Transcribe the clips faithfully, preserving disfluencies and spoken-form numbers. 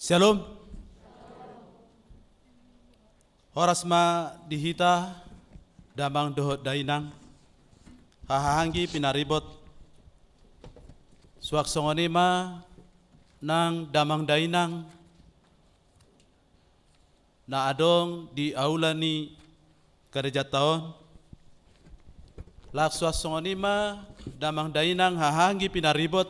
Shalom. Horas ma di hita, damang dohot dainang, hahaanggi pinaribot. Suang songon i ma nang damang dainang na adong di aula ni karejanta on. Laos suang songon i ma damang dainang hahaanggi pinaribot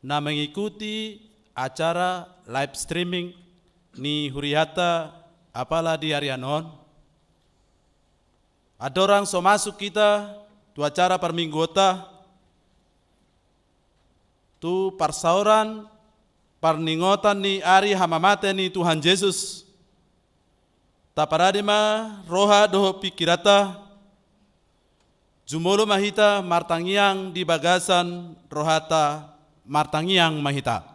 na mengikuti acara live streaming ni huriata apala di ari on. Andorang so masuk hita tu acara parmingguonta, tu parsaoran parningotan ni ari hamamate ni Tuhan Jesus, taparade ma roha dohot pingkiranta, jumolo ma hita martangiang di bagasan rohanta, martangiang ma hita.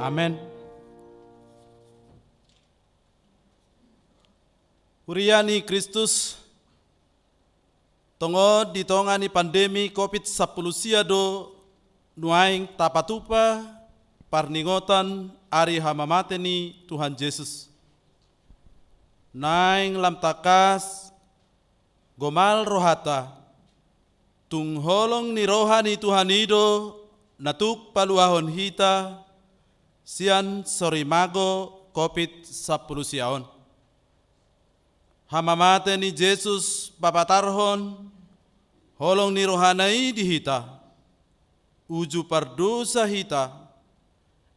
Amen. Huria ni Kristus, tongon di tonga ni pandemi covid sampulu sia do nuaeng tapatupa parningotan ari hamamate ni Tuhan Jesus. Naeng lam tangkas gomal rohanta, tung holong ni roha ni Tuhan i do na tuk paluahon hita sian sorimago covid sampulu sia on. Hamamate ni Jesus papatarhon holong ni rohana i di hita. Uju pardosa hita,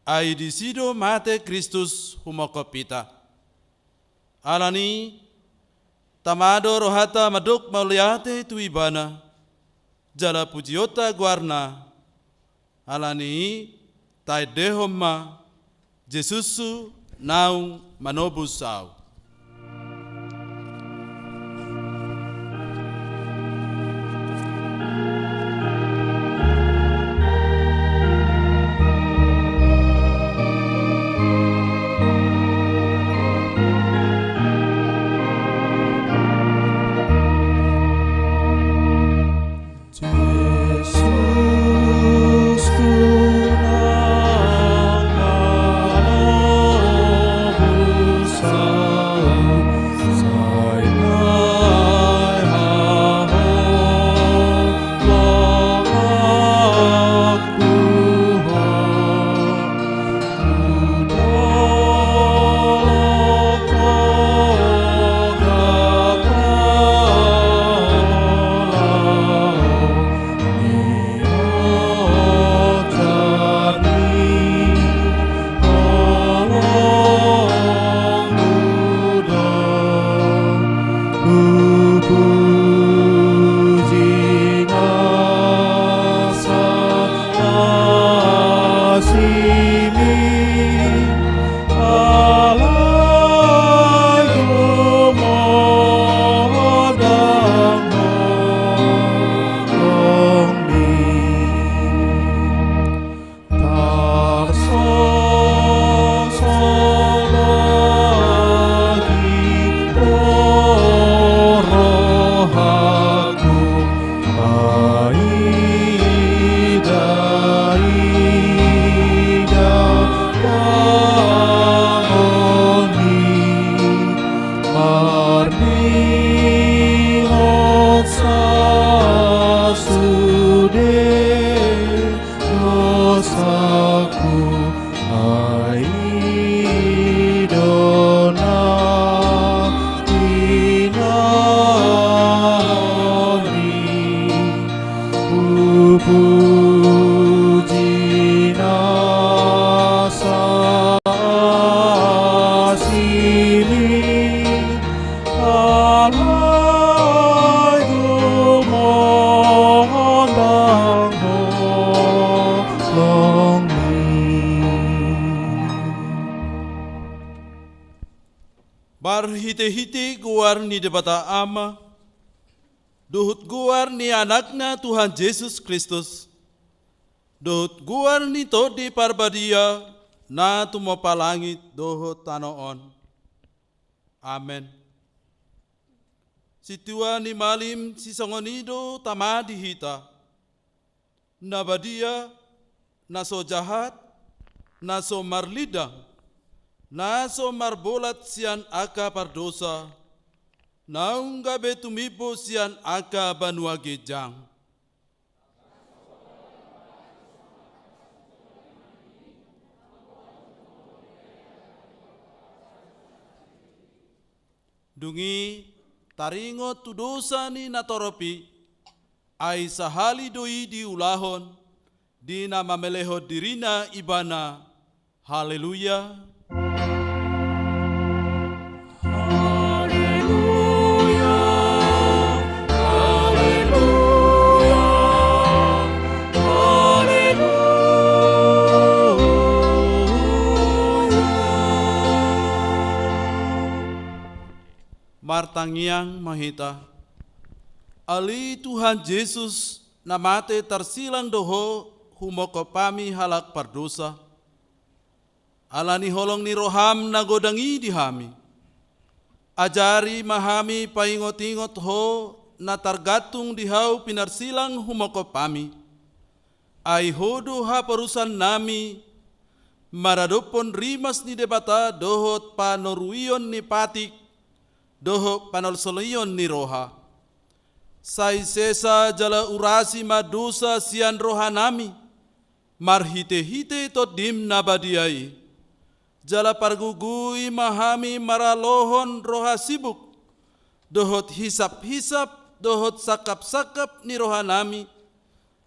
ai disi do mate Kristus humongkop hita. Alani i, tama do rohanta mandok mauliate tu Ibana, jala pujionta goarna. Alani i, taendehon ma, Jesushu naung manobus ahu. Marhitehite goar ni Debata Ama, dohot goar ni Anakna Tuhan Jesus Kristus, dohot goar ni Tondi Parbadia na tumompa langit dohot tano on. Amen. Sintua ni malim sisongon i do tama di hita. Na badia, na so jahat, na so marlindang, na so marbolat sian angka pardosa, naung gabe tumimbo sian angka banua ginjang. Dung i taringot tu dosa ni natorop i, ai sahali do i diulahon, di na mamelehon dirina ibana. Haleluya. Haleluya, haleluya, haleluya. Martangiang ma hita. Ale Tuhan Jesus, na mate tarsilang do Ho humongkop hami halak pardosa. Ala ni holong ni roham na godang i di hami, ajari ma hami paingot-ingot Ho na targantung di hau pinarsilang humongkop hami. Ai Ho do haporusannami maradophon rimas ni Debata dohot panoruion ni patik dohot panolsolion ni roha. Sai sesa jala urasi ma dosa sian rohanami, marhite-hite Tondim na badia i. Jala pargugui ma hami maralohon roha sibuk, dohot hisap-hisap, dohot sangkap-sangkap ni rohanami,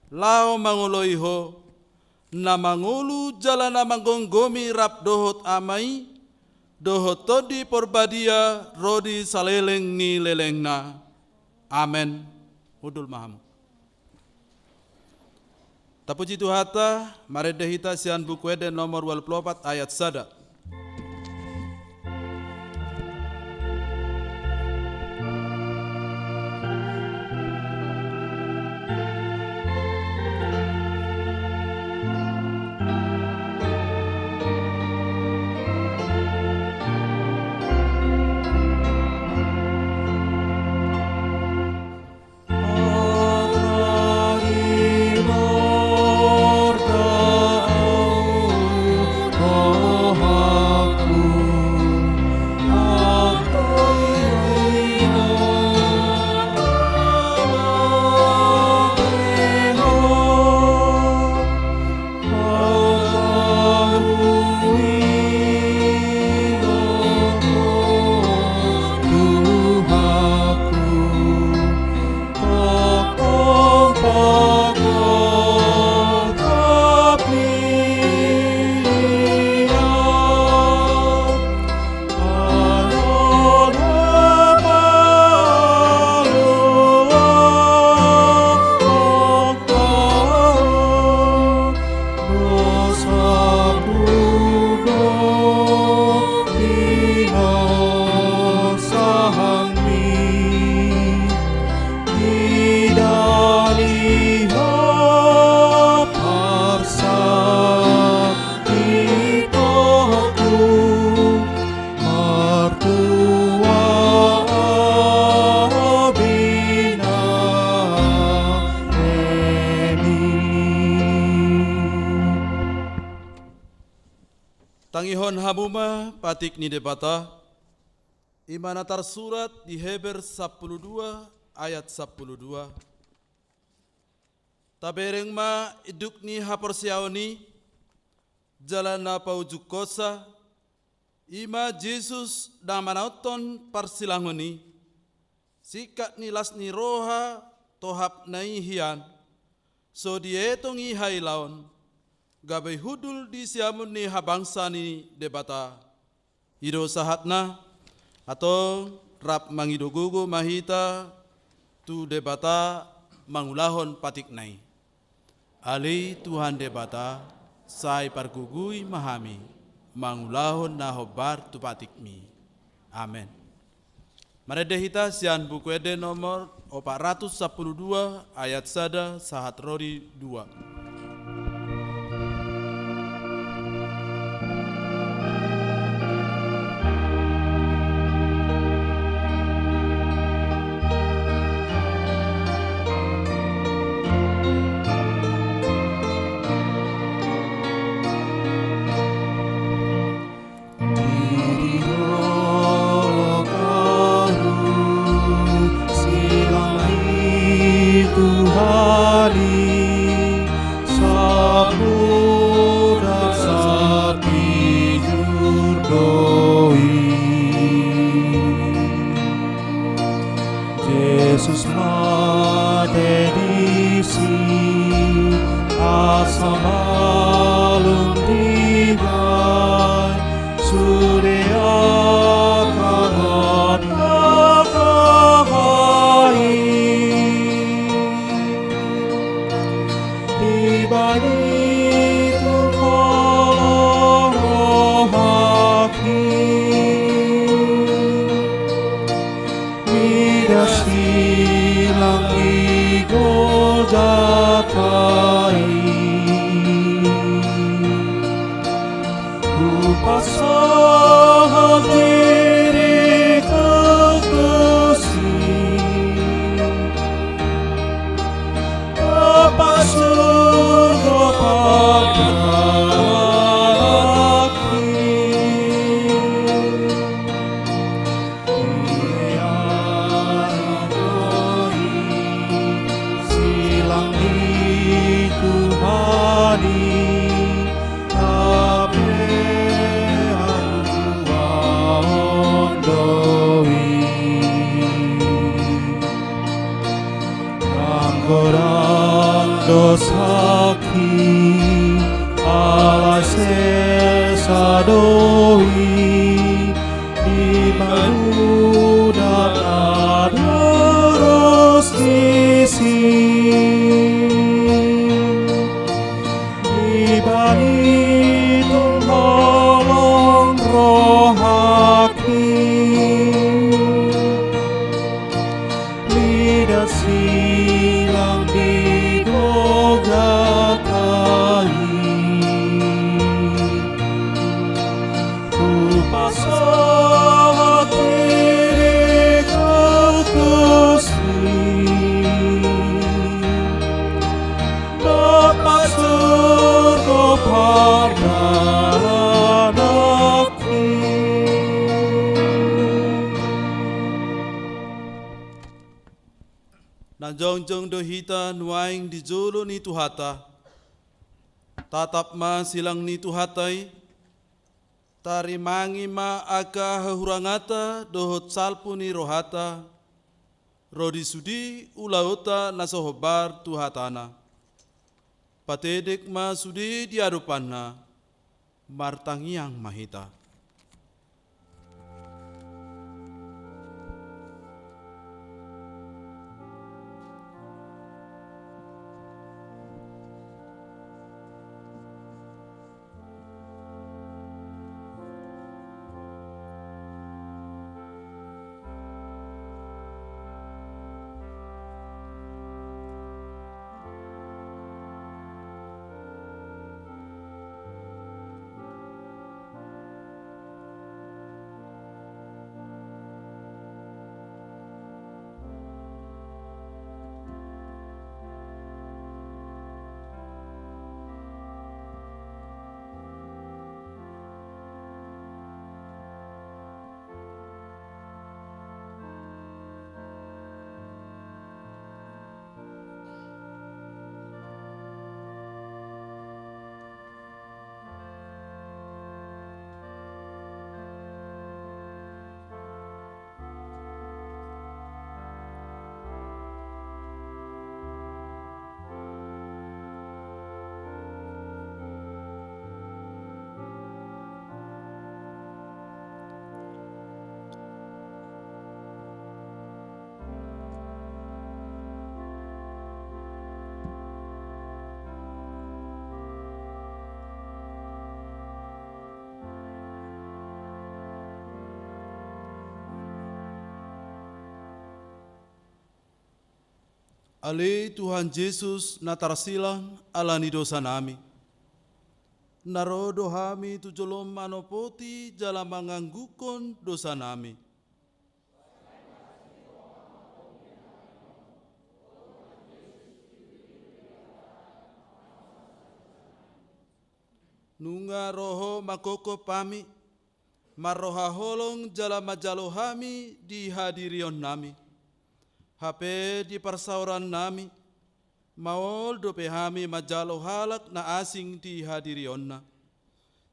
laho mangoloi Ho, na mangolu jala na manggomgomi rap dohot Ama i, dohot Tondi Parbadia, ro di saleleng ni lelengna. Amen. Hundul ma hamu. Tapuji Tuhanta, marende hita sian Buku Ende nomor ualu pulu opat ayat sada. Tangihon hamu ma patik ni Debata, i ma na tarsurat di Heber sampulu dua ayat sampulu dua. Tabereng ma induk ni haporseaon i, jala na paujungkonsa, i ma Jesus na manaothon parsilangon i, singkat ni las ni roha tohapna i hian, so dietong i hailaon, gabe hundul di siamun ni habangsa ni Debata. I do sahatna, antong rap mangido gogo ma hita tu Debata mangulahon patikna i. Ale Tuhan Debata, sai pargugui ma hami mangulahon na hombar tu patikmi. Amen. Marende hita sian Buku Ende nomor opat ratus sampulu dua ayat sada sahat ro di dua. Sabalum dibaen sude angka na tahaholongi, dibaen i tu holong rohangki. Mida silang di Golgota i, hupasahat diriku tusi, dapotan surgo pardalanan. Silang ni Tuhan i, hape haluaon do i. Ndang godang dosangki, alai sesa do i, dibaen udan na torus disi. Dibaen i tu holong rohangki. Mida silang di Golgota i, hupasahat diriku tusi, dapotan surgo pardalanan. Na jongjong do hita nuaeng di jolo ni Tuhanta. Tatap ma silang ni Tuhanta i, tarimangi ma angka hahuranganta dohot salpu ni rohanta, ro di sude ulaonta na so hombar tu hatana. Patedek ma sude di adopanna. Martangiang ma hita. Ale Tuhan Jesus, na tarsilang ala ni dosanami, na ro do hami tu jolom manopoti jala manganggungkon dosanami. Nunga ro Ho manghophop hami, marroha holong jala manjalo hami di hadirionnami. Hape di parsaorannami, maol dope hami manjalo halak na asing di hadirionna.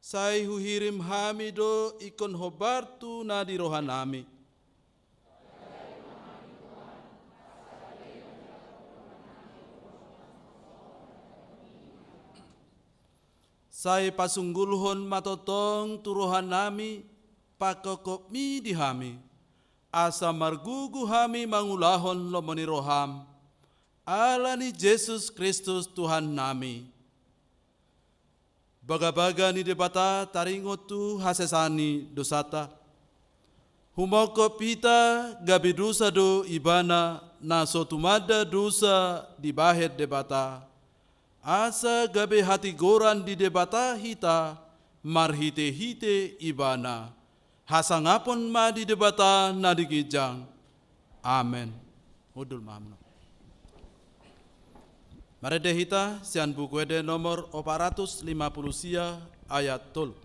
Sai huhirim hami do ingkon hombar tu na di rohanami. Pajari ma hami Tuhan, asa gabe manjalo dohononnami tu jolom na so sogot na tingki i. Sai pasunggulhon ma tongtong tu rohanami pangkophopmi di hami, asa margogo hami mangulahon lomo ni roham. Ala ni Jesus Kristus Tuhannami. Bagabaga ni Debata taringot tu hasesaan ni dosanta. Humongkop hita gabe dosa do Ibana na so tumanda dosa dibahen Debata. Asa gabe hatigoran di Debata hita marhitehite Ibana. Hasangapon ma di Debata na di ginjang. Amen. Hundul ma hamu. Marende hita sian Buku Ende nomor opat ratus lima puluh sia, ayat tolu.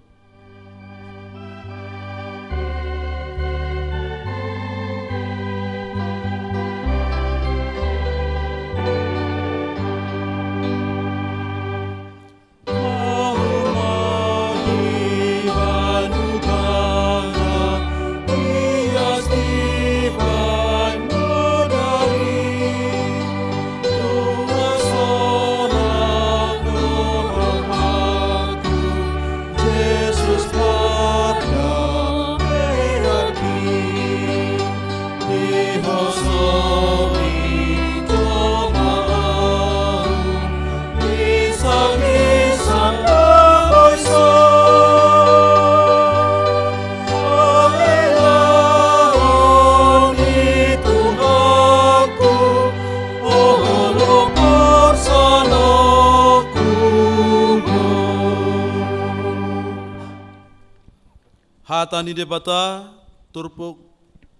Hata ni Debata turpuk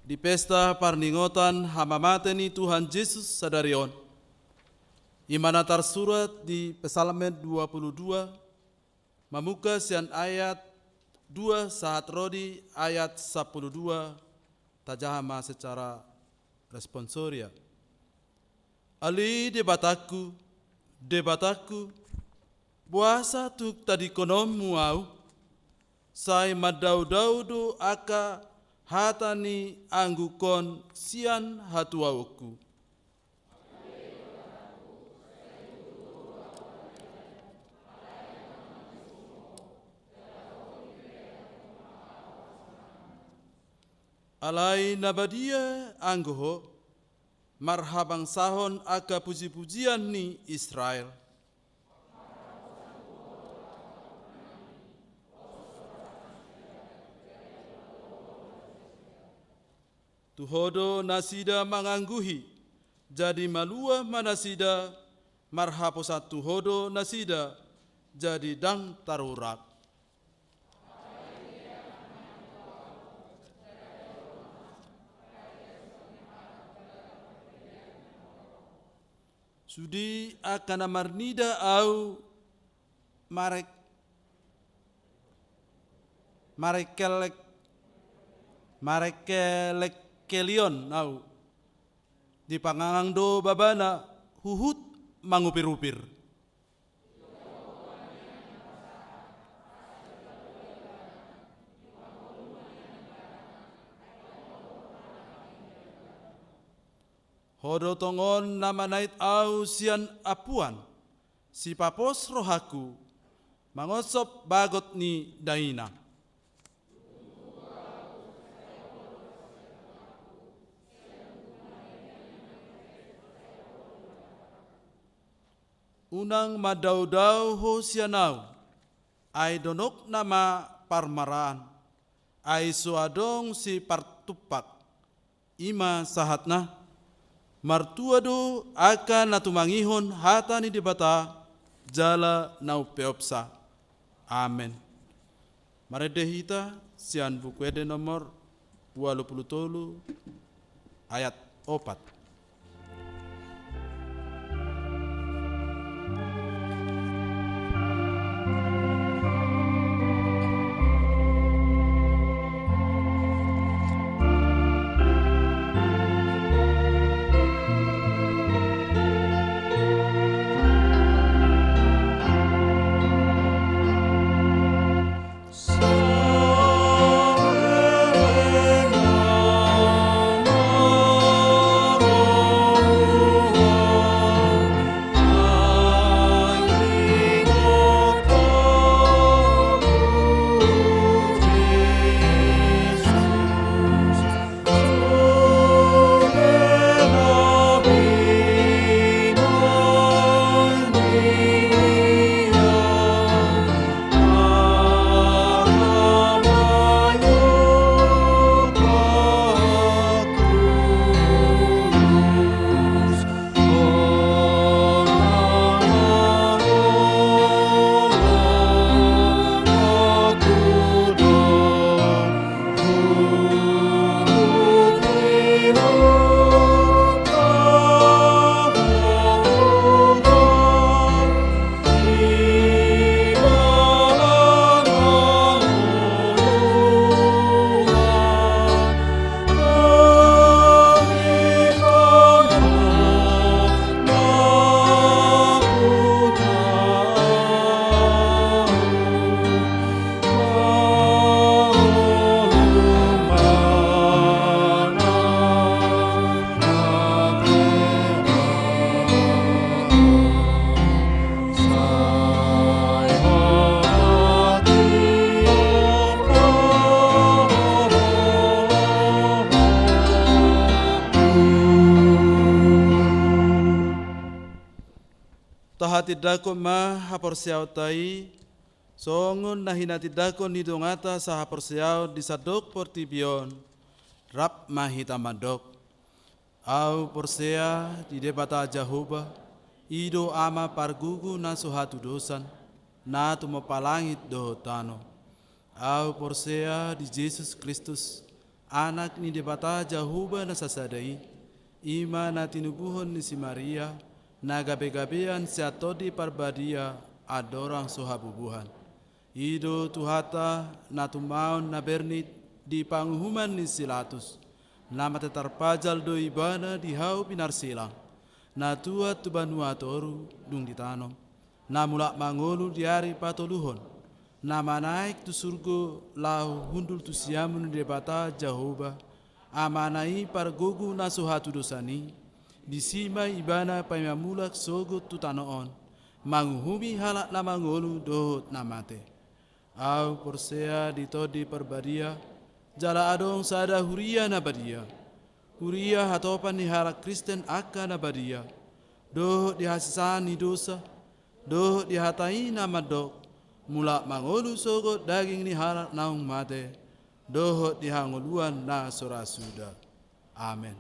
di pesta parningotan hamamate ni Tuhan Jesus sadari on. I ma na tarsurat di Psalmen dua puluh dua, mamungka sian ayat dua sahat ro di ayat sampulu dua, tajaha ma secara responsoria. Ale Debatangku, Debatangku, boasa tung tadingkononmu ahu? Sai mandaodao do angka hata ni anggukon sian hatuaonku. Alai na badia anggo Ho, marhabangsahon angka pujipujian ni Israel. Tu Ho do nasida mangangguhi, jadi maluah ma nasida, marhaposan tu Ho do nasida, jadi ndang tarurat. Sude angka na marnida ahu marek-, marekelek-, marekelekelion ahu. Dipangangang do babana huhut mangupirupir. Ho do tongon na manait ahu sian ampuan, sipapos rohangku, mangonsop bagot ni dainang. Unang mandaodao ho sian ahu, ai donokna ma parmaraan, ai so adong sipartumpak. I ma sahatna, martua do angka na tumangihon hata ni Debata jala na umpeopsa. Amen. Marende hita sian Buku Ende nomor ualu pulu tolu ayat opat. Tindangkon ma haporseaonta i, songon na hinatindangkon ni donganta sahaporseaon di sandok portibi on, rap ma hita mandok. Ahu porsea di Debata Jahowa, i do Ama pargogo na so hatudosan, na tumompa langit dohot tano. Ahu porsea di Jesus Kristus, Anak ni Debata Jahowa na sasada i, i ma na tinubuhon ni si Maria, na gabegabean sian Tondi Parbadia andorang so habubuhan. I do Tuhanta na tumaon na bernit di panguhuman ni si Latus, na mate tarpajal do Ibana di hau pinarsilang, na tuat tu banua toru dung ditanom, na mulak mangolu di ari patoluhon, na manaek tu surgo laho hundul tu siamun ni Debata Jahowa, Amana i pargogo na so hatudosan i, disi ma Ibana paima mulak sogot tu tano on, manguhumi halak na mangolu dohot na mate. Ahu porsea di Tondi Parbadia, jala adong sada huria na badia, huria hatopan ni halak Kristen angka na badia, dohot di hasesaan ni dosa, dohot di hata i na mandok, mulak mangolu sogot daging ni halak naung mate, dohot di hangoluan na so ra suda. Amen.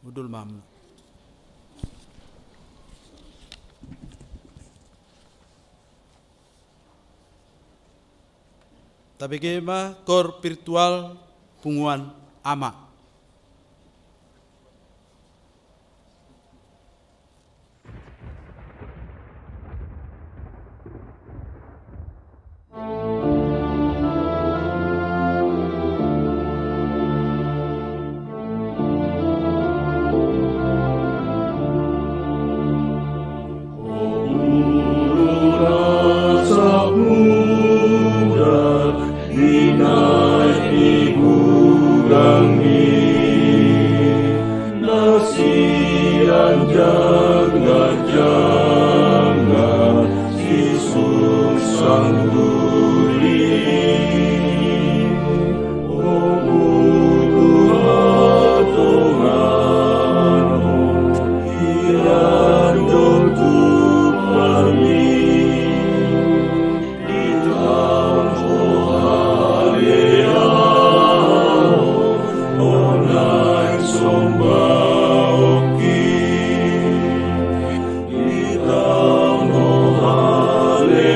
Hundul ma hamu. Tabege ma koor virtual Punguan Ama. Di naeng di gudangmi na sian jangga-jangga sisungsang duri. O Tuhan, tongamu hian do tumpalmi. Di tano haleaon, o naeng sombaonki. Di tano haleaon,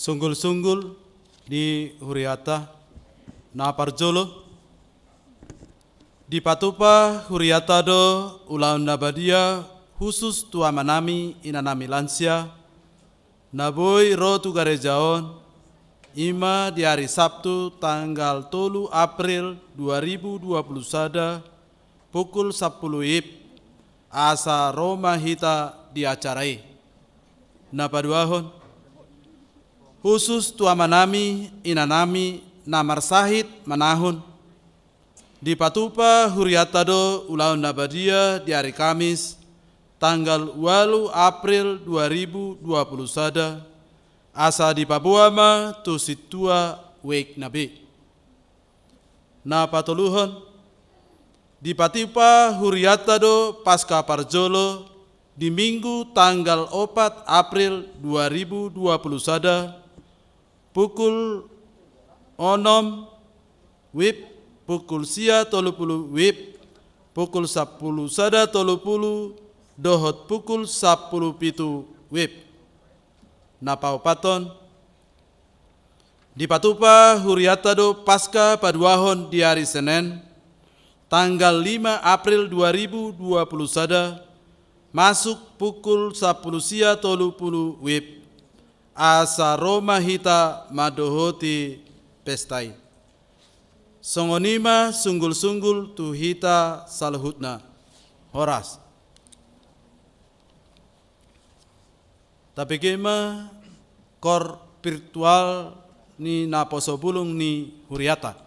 Sunggul-sunggul ni huriata. Na parjolo, dipatupa huriata do ulaon na badia khusus tu amanami inanami lansia, na boi ro tu gareja on, i ma di ari Sabtu tanggal tolu April dua ribu dua puluh sada, pukul sampulu wib, asa ro ma hita di acara i. Na paduahon, khusus tu amanami inanami na marsahit manahun, dipatupa huriata do ulaon na badia di ari Kamis tanggal ualu April dua ribu dua puluh sada, asa dipaboa ma tu sintua wijk na be. Na patoluhon, dipatupa huriata do Paska parjolo di Minggu tanggal opat April dua ribu dua puluh sada, pukul onom wib, pukul sia tolu pulu wib, pukul sampulu sada tolu pulu, dohot pukul sampulu pitu wib. Na paopathon, dipatupa huriata do Paska paduahon di ari Senen, tanggal lima April dua ribu dua puluh sada, masuk pukul sampulu sia tolu pulu wib, asa ro ma hita mandohoti pesta i. Songon i ma sunggul-sunggul tu hita saluhutna. Horas. Tapege ma kor virtual ni naposo bulung ni huriata.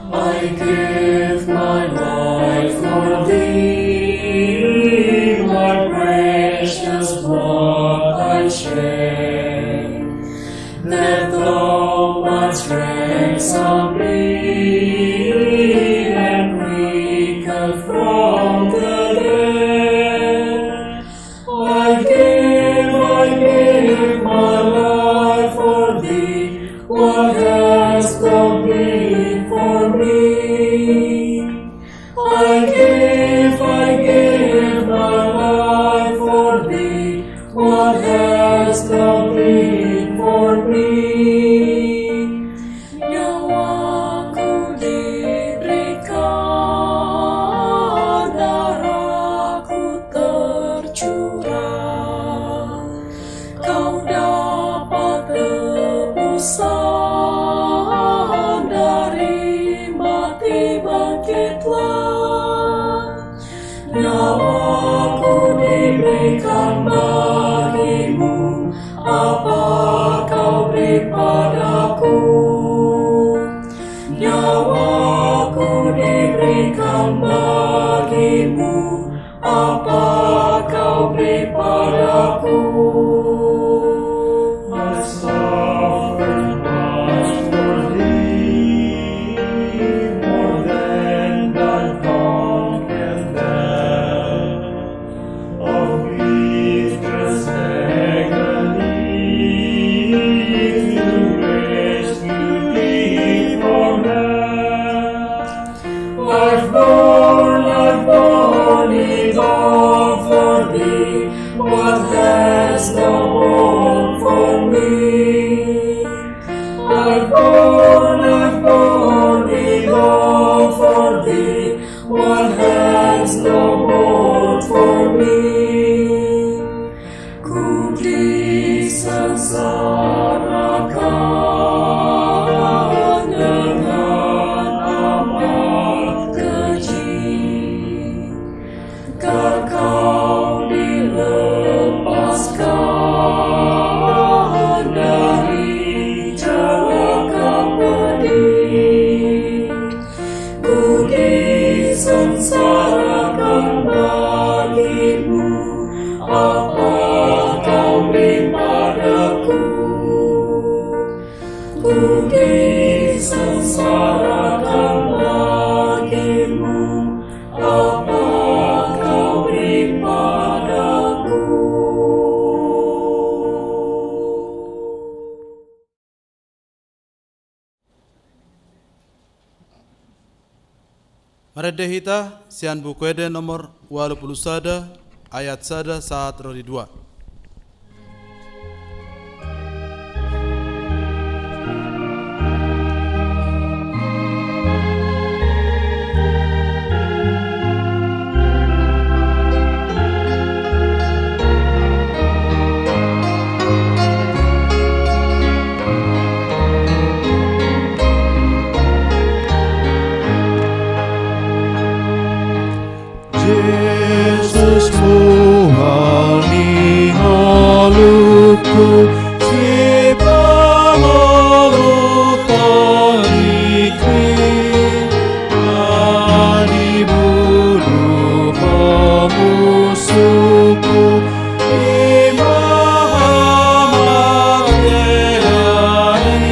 I give my life for thee, my precious blood I shed, that thou mightst ransom me and quicken from the dead. I give, I give my life for thee. What hast thou been for me? I give, I give my life for thee. What hast thou been for me? Nyawaku diberikan, darahku tercurah. Kau dapat tebusan dari mati, bangkitlah. Nyawaku diberikan bagimu, apa kau beri padaku? Nyawaku diberikan bagimu, apa kau beri padaku? I suffered much for thee, more than thy tongue can tell. Of bitterness, agony, to rescue thee from hell. I've borne, I've borne it all for thee. What hast thou borne for me? I've borne, I've borne it all for thee. What hast thou borne for me? Ku disengsarakan dengan amat. Apa kau beri padaku? Kudisengsarakan bagimu. Apa kau beri padaku? Marende hita sian Buku Ende nomor ualu pulu sada, ayat sada sahat ro di dua. Jesus, mual ni ngolungku, sipalolo tadingki, na dibunuh Ho musungku, i ma hamatean i.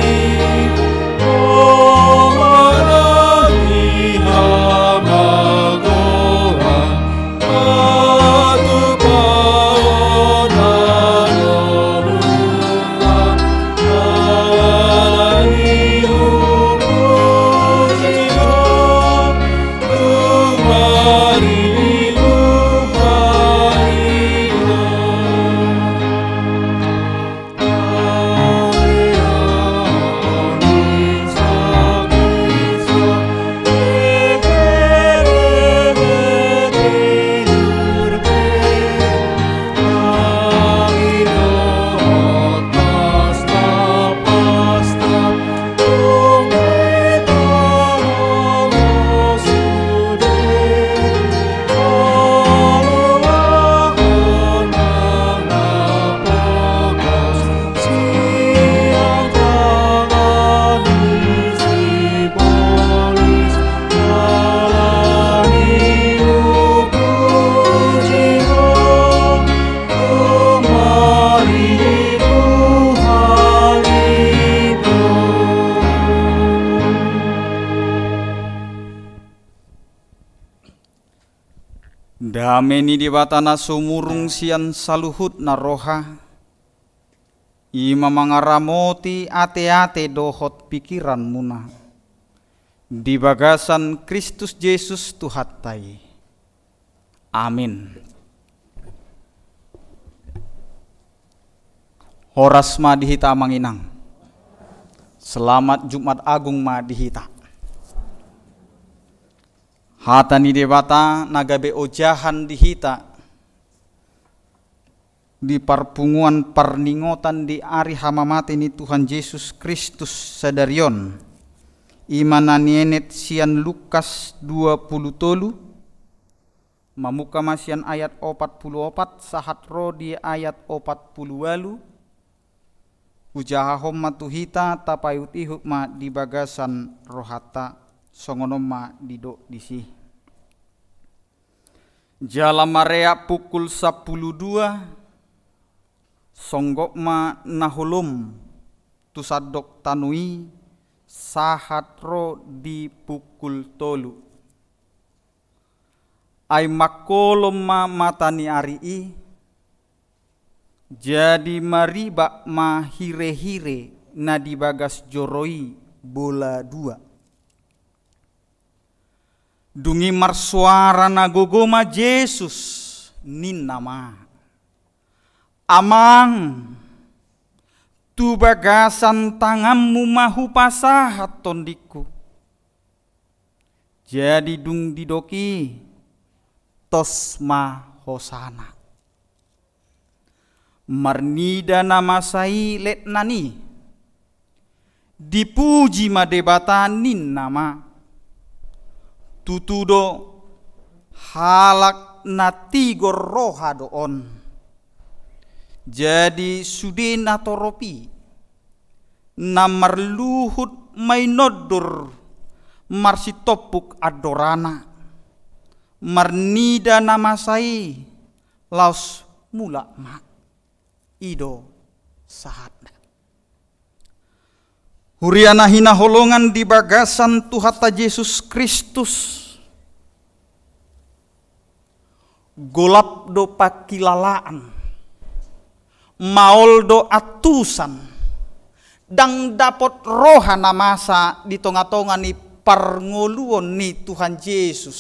Dame ni Debata na sumurung sian saluhutna roha, i ma mangaramoti ateate dohot pikiranmuna di bagasan Kristus Jesus Tuhanta i. Amin. Horas ma di hita amang inang. Selamat Jumat Agung ma di hita. Hata ni Debata na gabe ojahan di hita di parpunguan parningotan di ari hamamate ni Tuhan Jesus Kristus sadari on, i ma na nienet sian Lukas dua pulu tolu, mamungka ma sian ayat opat pulu opat sahat ro di ayat opat pulu ualu. Hujahahon ma tu hita, tapaihutihut ma di bagasan rohanta, songon on ma didok disi. Jala mareak pukul sampulu dua, songgop ma na holom tu sandok tano i sahat ro di pukul tolu. Ai mangkolom ma mata ni ari i, jadi maribak ma hirehire na di bagas joro i bola dua. Dung i marsoara na gogo ma Jesus, ninna ma: Amang, tu bagasan tanganmu ma hupasahat tondingku. Jadi dung didok i, tos ma hosana. Marnida na masa i letnan i, dipuji ma Debata, ninna ma: Tutu do, halak na tigor roha do on. Jadi sude natorop i, na marluhut mainondur marsitompuk andorana, marnida na masa i, laos Mulak ma, i do sahatna. Huria na hinaholongan di bagasan Tuhanta Jesus Kristus, golap do pangkilalaan, maol do antusan, ndang dapot roha na masa di tonga-tonga ni parngoluon ni Tuhan Jesus.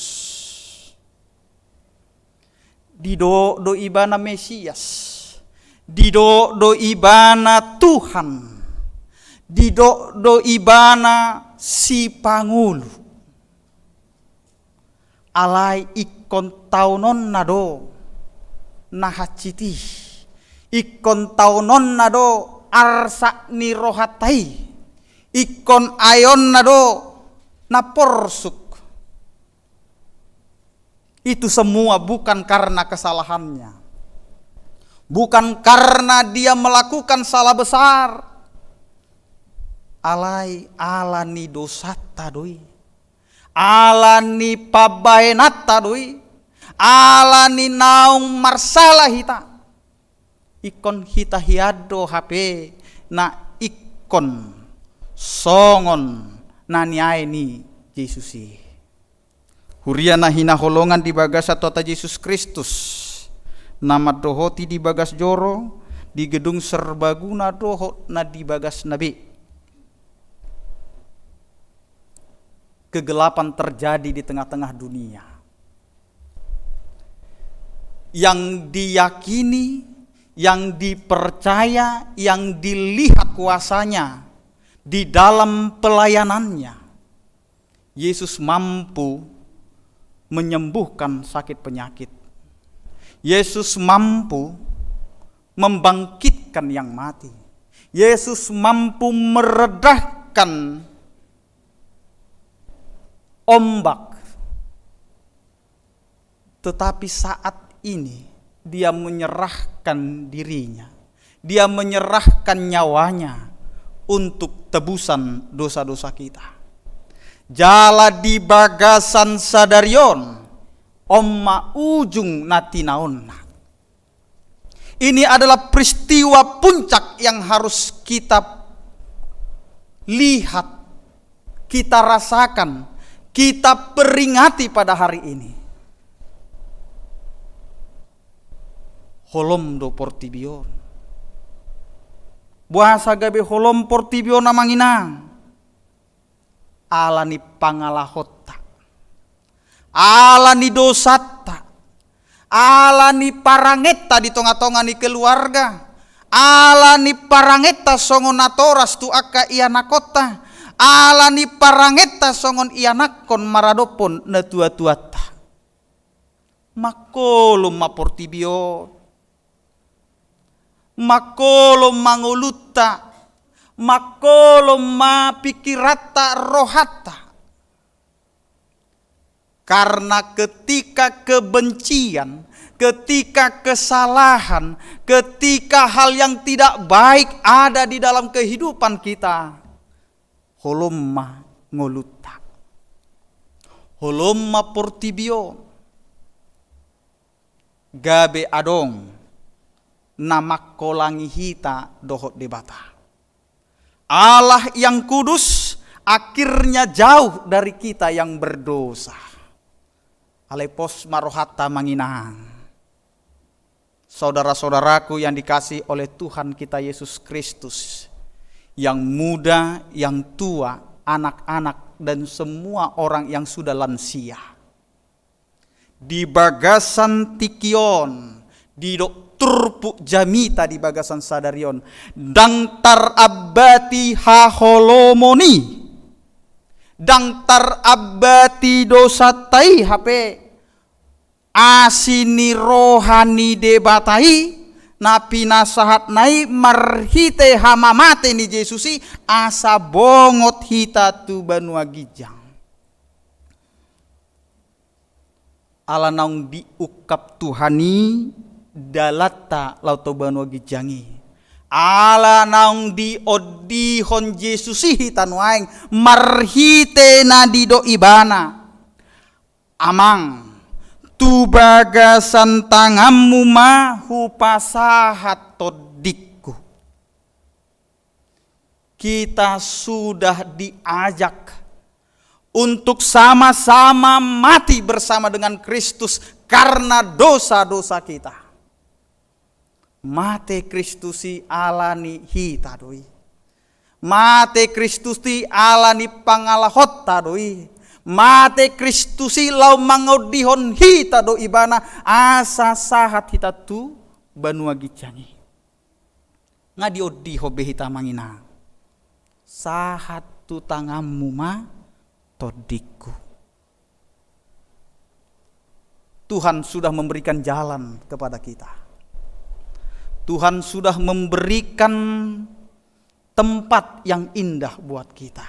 Didok do Ibana Mesias, didok do Ibana Tuhan, didok do Ibana Sipangolu. Alai ingkon taononna do na hansit i, ingkon taononna do arsak ni rohanta i, ingkon aeonna do na porsuk. Itu semua bukan karena kesalahannya, bukan karena dia melakukan salah besar, alai ala ni dosanta do i, ala ni pambahenanta do i, ala ni naung marsala hita. Ingkon hita hian do hape na ingkon songon na niae ni Jesus i. Huria na hinaholongan di bagasan Tuhanta Jesus Kristus, na mandohoti di bagas joro, di gedung serbaguna dohot na di bagasna be. Kegelapan terjadi di tengah-tengah dunia. Yang diyakini, yang dipercaya, yang dilihat kuasanya di dalam pelayanannya. Yesus mampu menyembuhkan sakit penyakit. Yesus mampu membangkitkan yang mati. Yesus mampu meredahkan ombak. Tetapi saat ini dia menyerahkan dirinya, dia menyerahkan nyawanya untuk tebusan dosa-dosa kita. Jala di bagasan sadari on, on ma ujung na tinaonna. Ini adalah peristiwa puncak yang harus kita lihat, kita rasakan, kita peringati pada hari ini. Holom do portibi on. Boasa gabe holom portibi on, amang inang? Ala ni pangalahonta, ala ni dosanta, ala ni parangenta di tonga-tonga ni keluarga, ala ni parangenta songon natoras tu angka ianakhonta, ala ni parangenta songon ianakhon maradophon natua-tuanta. Mangholom ma portibi on. Mangholom ma ngolunta, mangholom ma pingkiranta, rohanta. Karena ketika kebencian, ketika kesalahan, ketika hal yang tidak baik ada di dalam kehidupan kita, holom ma ngolunta. Holom ma portibi on. Gabe adong na mangkolangi hita dohot Debata. Allah yang kudus akhirnya jauh dari kita yang berdosa. Alai pos ma rohanta, amang inang. Saudara-saudaraku yang dikasihi oleh Tuhan kita Yesus Kristus, yang muda, yang tua, anak-anak, dan semua orang yang sudah lansia. Di bagasan tingki on, didok turpuk jamita di bagasan sadari on, ndang tarambati haholomon i, ndang tarambati dosanta i hape. Asi ni roha ni Debata i, na pinasahatna i marhite hamamate ni Jesus i, asa bongot hita tu banua ginjang. Ala naung diungkap Tuhan i dalanta laho tu banua ginjang i. Ala naung diondihon Jesus i hita nuaeng marhite na didok Ibana. Amang, Tu bagasan tanganmu ma hupasahat tondingku. Kita sudah diajak untuk sama-sama mati bersama dengan Kristus karena dosa-dosa kita. Mate Kristus i ala ni hita do i. Mate Kristus i ala ni pangalahonta do i. Mate Kristus i laho mangondihonon hita do ibana asa sahat hita tu banua ginjang i. Nga diondihon be hita manginang. Sahat tu tanganmu ma tondingku. Tuhan sudah memberikan jalan kepada kita. Tuhan sudah memberikan tempat yang indah buat kita.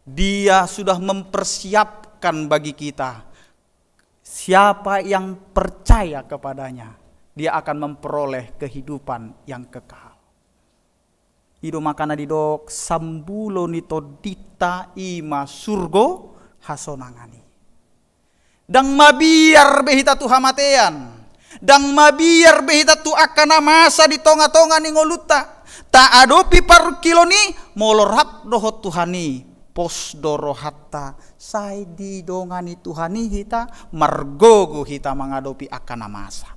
Dia sudah mempersiapkan bagi kita. Siapa yang percaya kepada-Nya, dia akan memperoleh kehidupan yang kekal. I do makana didok, sambulo ni tondinta i ma surgo hasonangan i. Ndang mabiar be hita tu hamatean. Ndang mabiar be hita tu angka na masa di tonga-tonga ni ngolunta. Taadopi parungkilon i, molo rap dohot Tuhan i, pos do rohanta, sai didongani Tuhan i hita, margogo hita mangadopi angka na masa.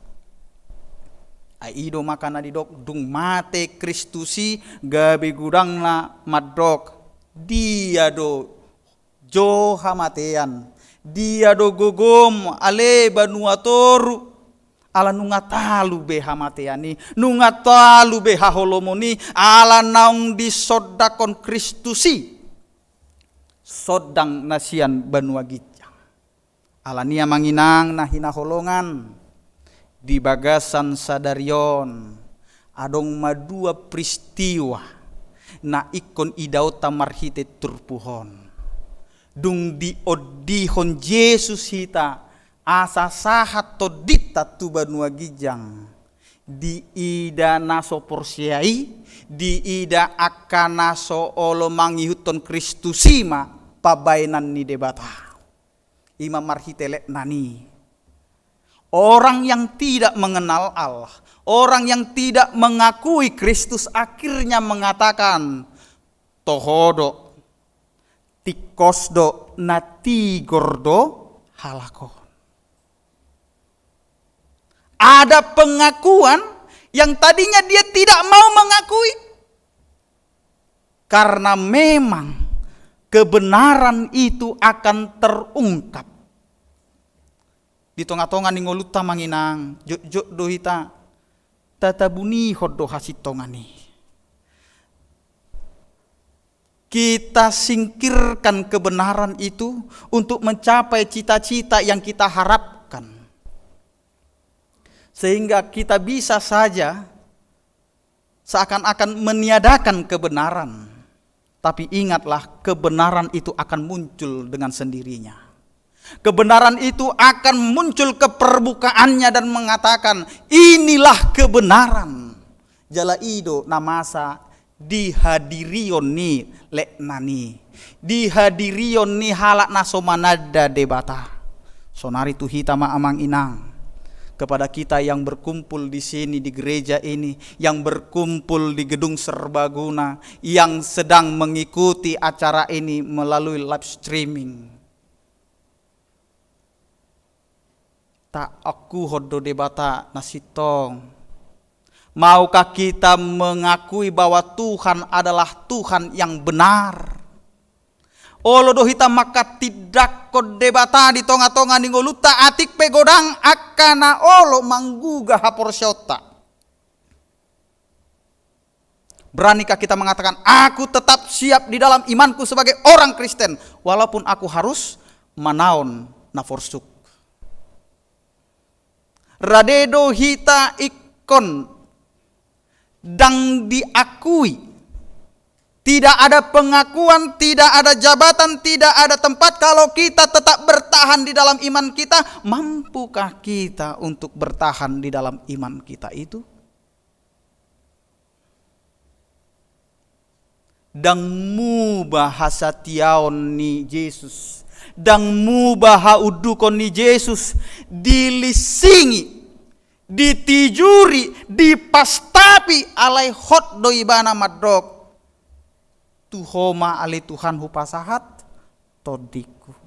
Ai i do makana didok, dung mate Kristus i, gabe godangna mandok, dia do jo hamatean, dia do gogom, ale banua toru. Ala nunga talu be hamatean i, nunga talu be haholomon i, ala naung disondangkon Kristus i sondang na sian banua ginjang. Alani i, amang inang na hinaholongan, di bagasan sadari on adong ma dua peristiwa na ingkon idaonta marhite turpuk on. Dung diondihon Jesus hita asa sahat tondinta tu banua ginjang, diida na so porsea i, diida angka na so olo mangihuthon Kristus i ma pambahenan ni Debata. I ma marhite letnan i. Orang yang tidak mengenal Allah, orang yang tidak mengakui Kristus akhirnya mengatakan, toho do, tingkos do, na tigor do halak on. Ada pengakuan yang tadinya dia tidak mau mengakui. Karena memang kebenaran itu akan terungkap. Di tonga-tonga ni ngolunta, amang inang, jotjot do hita tatabunihon do hasintongan i. Kita singkirkan kebenaran itu untuk mencapai cita-cita yang kita harapkan. Sehingga kita bisa saja seakan-akan meniadakan kebenaran. Tapi ingatlah, kebenaran itu akan muncul dengan sendirinya. Kebenaran itu akan muncul ke permukaannya dan mengatakan, "Inilah kebenaran." Jala i do na masa dihadirion ni letnan i, dihadirion ni halak na so mananda Debata. Saonari tu hita ma, amang inang, kepada kita yang berkumpul di sini, di gereja ini, yang berkumpul di Gedung Serbaguna, yang sedang mengikuti acara ini melalui live streaming. Taokuhon do Debata na sintong. Maukah kita mengakui bahwa Tuhan adalah Tuhan yang benar? Olo do hita manghatindanghon Debata di tonga-tonga ni ngolunta, atik pe godang angka na olo manggugah haporseaonta. Beranikah kita mengatakan, "Aku tetap siap di dalam imanku sebagai orang Kristen, walaupun aku harus manaon na porsuk"? Rade do hita ingkon ndang diakui. Tidak ada pengakuan, tidak ada jabatan, tidak ada tempat. Kalau kita tetap bertahan di dalam iman kita, mampukah kita untuk bertahan di dalam iman kita itu? Ndang muba hasatiaon ni Jesus, Ndang muba haundukon ni Jesus, dilinsingi, ditijuri, dipastapi, alai hot do ibana mandok, tu Ho ma ale Tuhan hupasahat tondingku.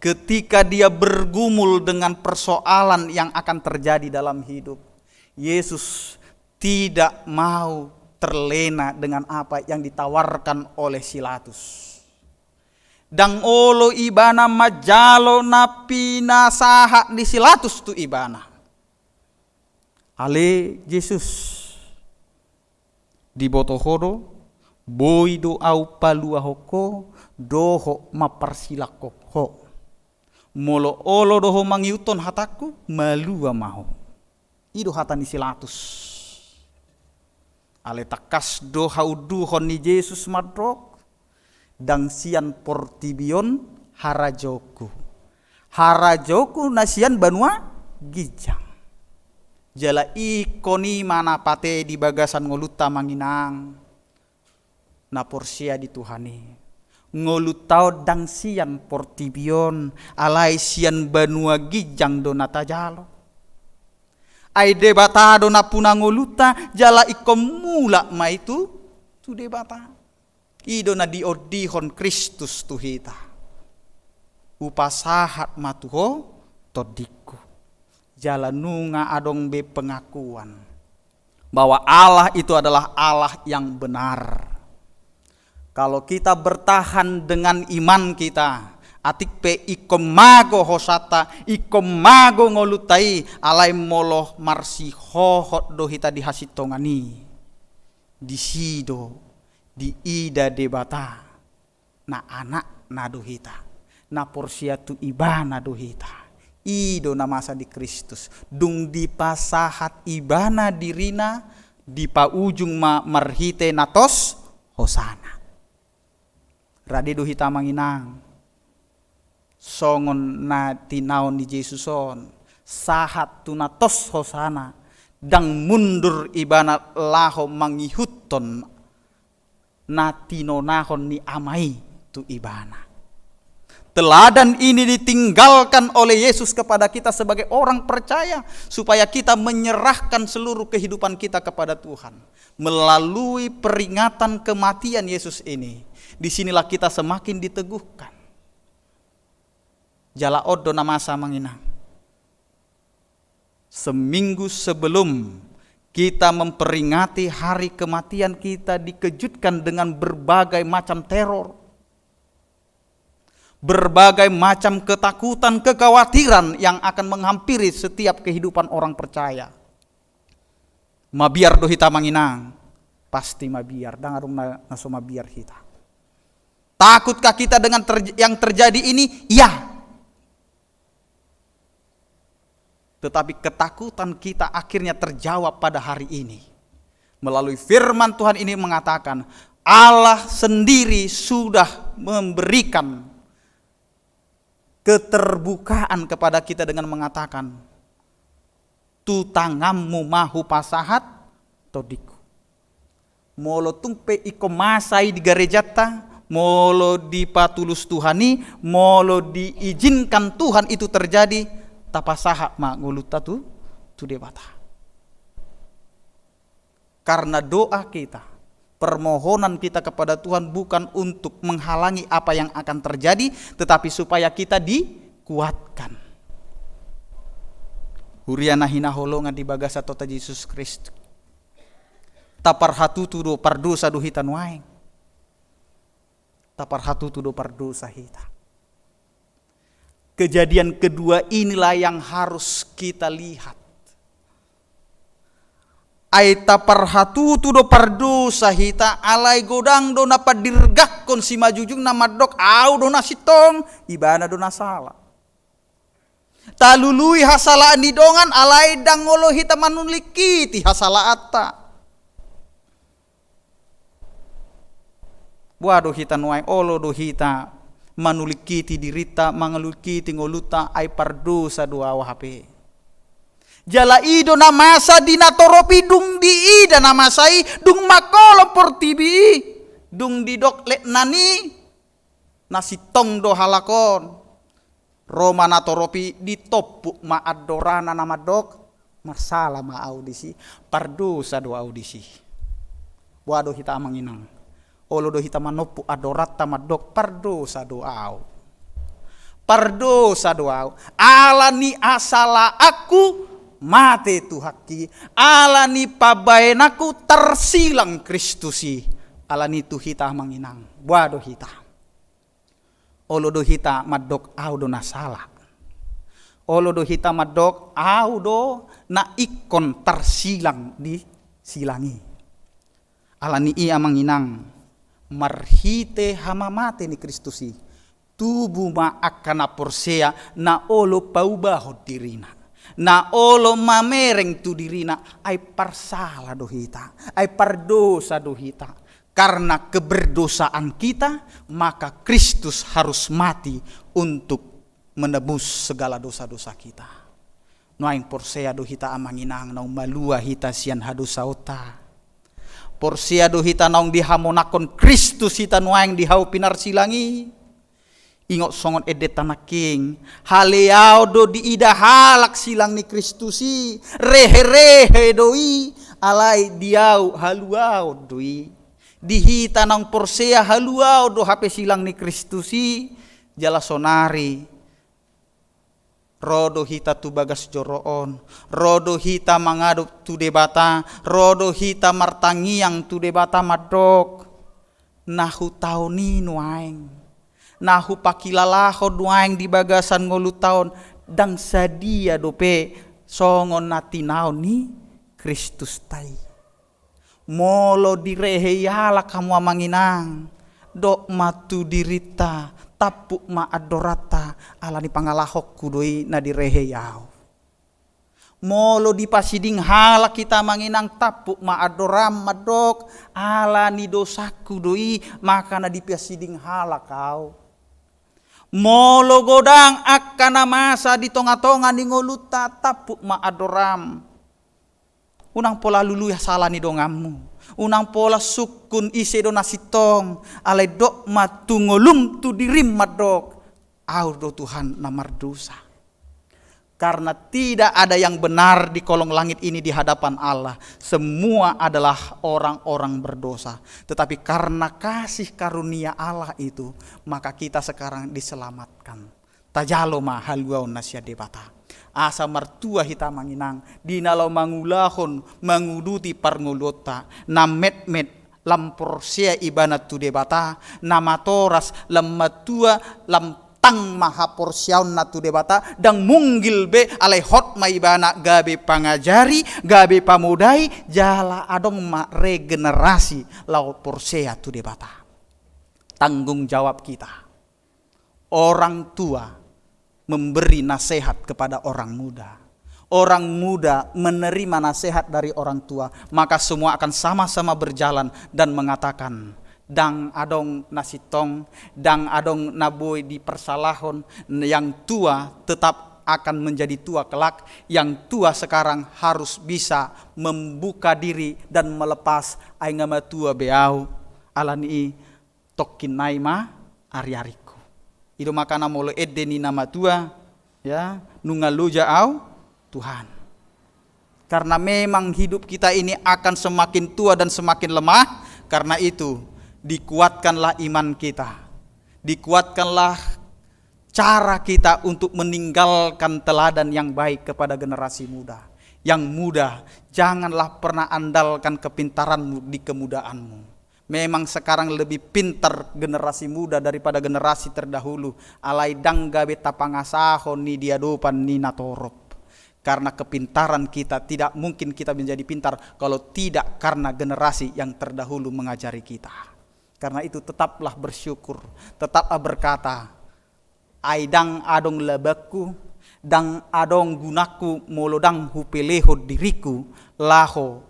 Ketika dia bergumul dengan persoalan yang akan terjadi dalam hidup, Yesus tidak mau terlena dengan apa yang ditawarkan oleh si Latus. Ndang olo ibana manjalo na pinasahat ni si Latus tu ibana. Ale Jesus, diboto Ho do, boi do Ahu paluahon Ho, dohot mamparsilangkon Ho. Molo olo do Ho mangihuthon hatangku, malua ma Ho. I do hata ni si Latus. Ale tangkas do haunduhon ni Jesus mandok, ndang sian portibi on harajaonku. Harajaonku na sian banua ginjang. Jala ingkon i ma na pate di bagasan ngolunta, amang inang na porsea di Tuhan i. Ngolunta on ndang sian portibi on, alai sian banua ginjang do na tajalo. Ai Debata do nampuna ngolunta, jala ingkon mulak ma i tu, tu Debata. I do na diondihon Kristus tu hita. Hupasahat ma tu Ho tondingku. Jala nunga adong be pengakuan bahwa Allah itu adalah Allah yang benar. Kalau kita bertahan dengan iman kita, atik pe ingkon mago hosanta, ingkon mago ngolunta i, alai molo marsihohot do hita di hasintongan i, disi do diida Debata na anakna do hita, na porsea tu Ibana do hita. I do na masa di Kristus. Dung dipasahat Ibana dirina, dipaujung ma marhite na tos Hosana. Rade do hita, amang inang, songon na tinaon ni Jesus on, sahat tu na tos Hosana, ndang mundur Ibana laho mangihuthon na tinonahon ni Ama i tu Ibana. Teladan ini ditinggalkan oleh Yesus kepada kita sebagai orang percaya, supaya kita menyerahkan seluruh kehidupan kita kepada Tuhan. Melalui peringatan kematian Yesus ini, di sinilah kita semakin diteguhkan. Jala on do na masa, amang inang. Seminggu sebelum kita memperingati hari kematian, kita dikejutkan dengan berbagai macam teror, berbagai macam ketakutan, kekhawatiran yang akan menghampiri setiap kehidupan orang percaya. Mabiar do hita, amang inang? Pasti mabiar, ndang adong na, na so mabiar hita. Takutkah kita dengan terj-, yang terjadi ini? Iya. Tetapi ketakutan kita akhirnya terjawab pada hari ini. Melalui firman Tuhan ini mengatakan, Allah sendiri sudah memberikan keterbukaan kepada kita dengan mengatakan, tu tanganmu ma hupasahat tondingku. Molo tung pe ingkon masa i di garejanta, molo dipatulus Tuhan i, molo diizinkan Tuhan itu terjadi, tapasahat ma ngolunta tu, tu Debata. Karena doa kita, permohonan kita kepada Tuhan bukan untuk menghalangi apa yang akan terjadi, tetapi supaya kita dikuatkan. Huria na hinaholongan di bagasan Tuhanta Jesus Kristus. Taparhatutu do pardosa do hita nuaeng. Taparhatutu do pardosa hita. Kejadian kedua inilah yang harus kita lihat. Ai taparhatutu do pardosa hita, alai godang do na padirgangkon simanjujungna mandok, ahu do na sintong, ibana do na sala. Talului hasalaan ni dongan, alai ndang olo hita manulingkiti hasalaanta. Boha do hita nuaeng? Olo do hita manulingkiti dirinta, manulingkiti ngolunta, ai pardosa do ahu hape. Jala i do na masa di natorop i, dung diida na masa i, dung mangkolom portibi i, dung didok letnan i, Na sintong do halak on. Ro ma natorop i, ditompuk ma andorana na mandok, marsala ma au disi, pardosa do au disi. Boha do hita amang inang? Olo do hita manompuk andoranta mandok, pardosa do au. Pardosa do au. Ala ni hasalaanku mate Tuhanki. Ala ni pambahenanku tarsilang Kristus i. Ala ni i tu hita amang inang. Boha do hita? Olo do hita mandok au do na sala. Olo do hita mandok au do na ingkon tarsilang di silang i. Ala ni i amang inang, marhite hamamate ni Kristus i, tubu ma angka na porsea na olo paubahon dirina, na olo mamereng tu dirina, ai parsala do hita, ai pardosa do hita. Karena keberdosaan kita, maka Kristus harus mati untuk menebus segala dosa-dosa kita. Nuaeng porsea do hita amang inang naung malua hita sian hadosaonta. Porsea do hita naung dihamonangkon Kristus hita nuaeng di hau pinarsilang i. Ingot songon endenta nangkin, haleaon do diida halak silang ni Kristus i, rehe-rehe do i, alai di au haluaon do i. Di hita naung porsea haluaon do hape silang ni Kristus i, jala sonari ro do hita tu bagas joro on, ro do hita mangadop tu Debata, ro do hita martangiang tu Debata mandok, na hutaon i nuaeng, na hupakilalahon nuaeng di bagasan ngolunta on, ndang sadia dope songon na tinaon ni Kristusta i. Molo direhei halak hamu amang inang, dok ma tu dirinta, tampuk ma andoranta, ala ni pangalahonku do i na direhei au. Molo dipasiding halak hita amang inang, tampuk ma andoram mandok, ala ni dosangku do i, maka na dipasiding halak au. Molo godang angka na masa di tonga-tonga ni ngolunta, tampuk ma andoram. Unang pola lului sala ni donganmu. Unang pola sungkun ise do na sintong. Alai dok ma tu ngolum tu dirim mandok, au do Tuhan na mardosa. Karena tidak ada yang benar di kolong langit ini di hadapan Allah. Semua adalah orang-orang berdosa. Tetapi karena kasih karunia Allah itu, maka kita sekarang diselamatkan. Tajalo ma haluaon na sian Debata. Asa martua hita amang inang, di na laho mangulahon, manguduti parngoluonta, na metmet lam porsea ibana tu Debata, na matoras lam matua, lam tang ma haporseaonna tu Debata, ndang munggil be alai hot ma ibana gabe pangajari, gabe pamodai, jala adong ma regenerasi laho porsea tu Debata. Tanggung jawab kita. Orang tua memberi nasihat kepada orang muda. Orang muda menerima nasihat dari orang tua, maka semua akan sama-sama berjalan dan mengatakan, ndang adong na sintong, ndang adong na boi dipersalahon, yang tua tetap akan menjadi tua kelak, yang tua sekarang harus bisa membuka diri dan melepas, ai nga matua be au, ala ni i tongkin nai ma ari-arikku. I do makana molo ende ni na matua, ya, nunga loja au Tuhan. Karena memang hidup kita ini akan semakin tua dan semakin lemah, karena itu dikuatkanlah iman kita. Dikuatkanlah cara kita untuk meninggalkan teladan yang baik kepada generasi muda. Yang muda, janganlah pernah andalkan kepintaranmu di kemudaanmu. Memang sekarang lebih pintar generasi muda daripada generasi terdahulu, alai ndang gabe tapangasahon i di adopan ni natorop. Karena kepintaran kita, tidak mungkin kita menjadi pintar kalau tidak karena generasi yang terdahulu mengajari kita. Karena itu tetaplah bersyukur, tetaplah berkata, ai ndang adong labangku, ndang adong gunangku molo ndang hupelehon diringku laho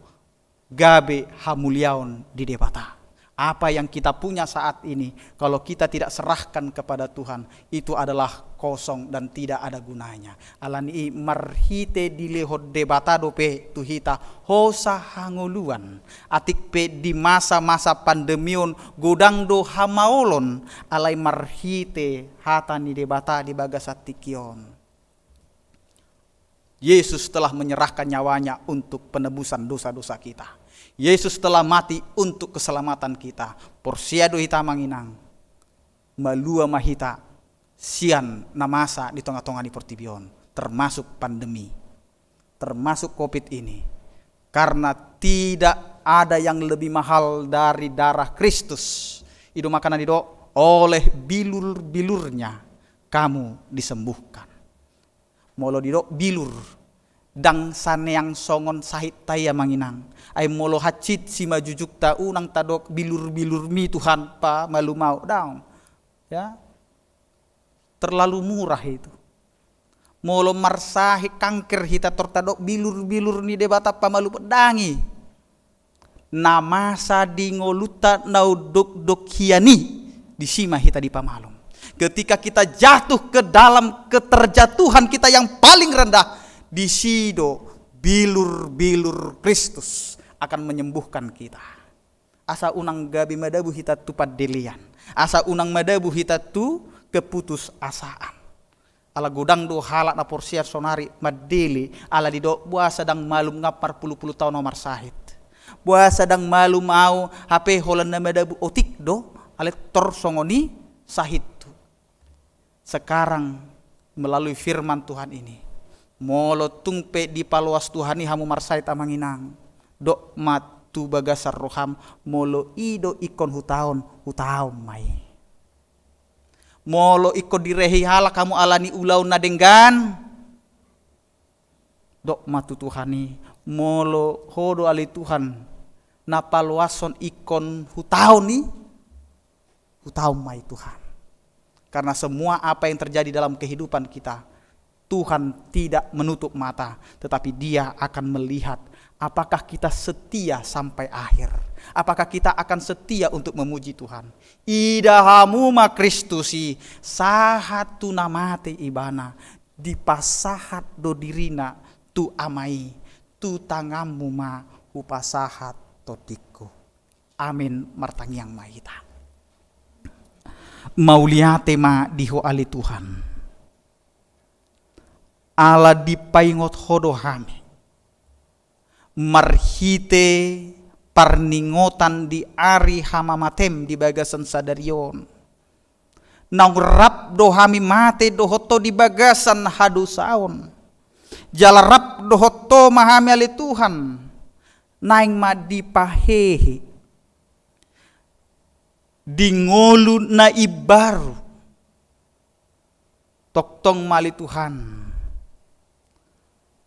gabe hamuliaon di Debata. Apa yang kita punya saat ini, kalau kita tidak serahkan kepada Tuhan, itu adalah kosong dan tidak ada gunanya. Alani i marhite dilehon Debata dope tu hita hosa hangoluan. Atik pe di masa-masa pandemi on godang do hamaolon, alai marhite hata ni Debata di bagasan tingki on. Yesus telah menyerahkan nyawanya untuk penebusan dosa-dosa kita. Yesus telah mati untuk keselamatan kita. Porsea do hita, amang inang. Malua ma hita sian na masa di tonga-tonga ni portibi on, termasuk pandemi, termasuk covid ini. Karena tidak ada yang lebih mahal dari darah Kristus. I do makana didok, oleh bilur-bilurnya kamu disembuhkan. Molo didok bilur, ndang saneang songon sahit ta i, amang inang. Ai molo hansit simajujungta, unang tadok bilur-bilurmi Tuhan pamalum au, daong. Ya. Terlalu murah itu. Molo marsahit kanker hita, tor tadok bilur-bilur ni Debata pamalum, ndang i. Na masa di ngolunta na unduk-unduk hian i, disi ma hita dipamalum. Ketika kita jatuh ke dalam keterjatuhan kita yang paling rendah, disi do bilur-bilur Kristus akan menyembuhkan kita. Asa unang gabe madabu hita tu pandelean. Asa unang madabu hita tu keputusasaan. Ala godang do halak na porsea saonari mandele, ala didok, boasa ndang malum, nga parpulu-pulu taon au marsahit. Boasa ndang malum au, hape holan na madabu otik do, alai tor songon i sahithu. Sekarang, melalui firman Tuhan ini, molo tung pe dipaloas Tuhan i hamu marsahit, amang inang, dok ma tu bagasan roham, molo i do ingkon hutaon, hutaon ma i. Molo ingkon direhe halak hamu ala ni ulaon na denggan, dok ma tu Tuhan i, molo Ho do ale Tuhan na paloashon ingkon hutaon i, hutaon ma i Tuhan. Karena semua apa yang terjadi dalam kehidupan kita, Tuhan tidak menutup mata, tetapi Dia akan melihat apakah kita setia sampai akhir. Apakah kita akan setia untuk memuji Tuhan? Ida hamu ma Kristus i, sahat tu na mate Ibana, dipasahat do dirina tu Ama i, tu tanganmu ma hupasahat tondingku. Amin. Martangiang ma hita. Mauliate ma di Ho ale Tuhan, ala dipaingot Ho do hami marhite parningotan di ari hamamatem di bagasan sadari on. Naung rap do hami mate dohot Ho di bagasan hadosaon. Jala rap dohot Ho ma hami ale Tuhan, naeng ma dipahehe di ngolu na imbaru. Tongtong ma ale Tuhan,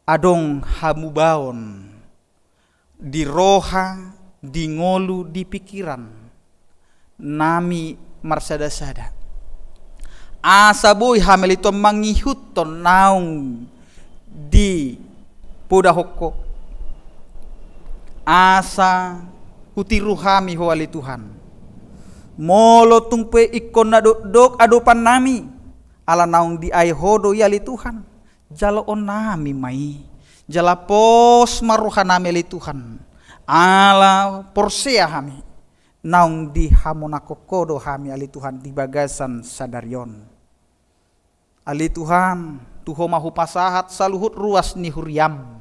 adong hamubaon di roha, di ngolu, di pikiran nami marsadasada. Asa boi hami ale Tuhan mangihuthon naung dipodahon Ho. Asa hutiru hami Ho ale Tuhan. Molo tung pe ingkon na dokdok adopan nami, ala naung diae Ho do i ale Tuhan. Jaloon nami ma i, jala pos ma roha nami ale Tuhan, ala porsea hami naung dihamonangkon Ho do hami ale Tuhan di bagasan sadari on. Ale Tuhan, tu Ho ma hupasahat saluhut ruas ni huriam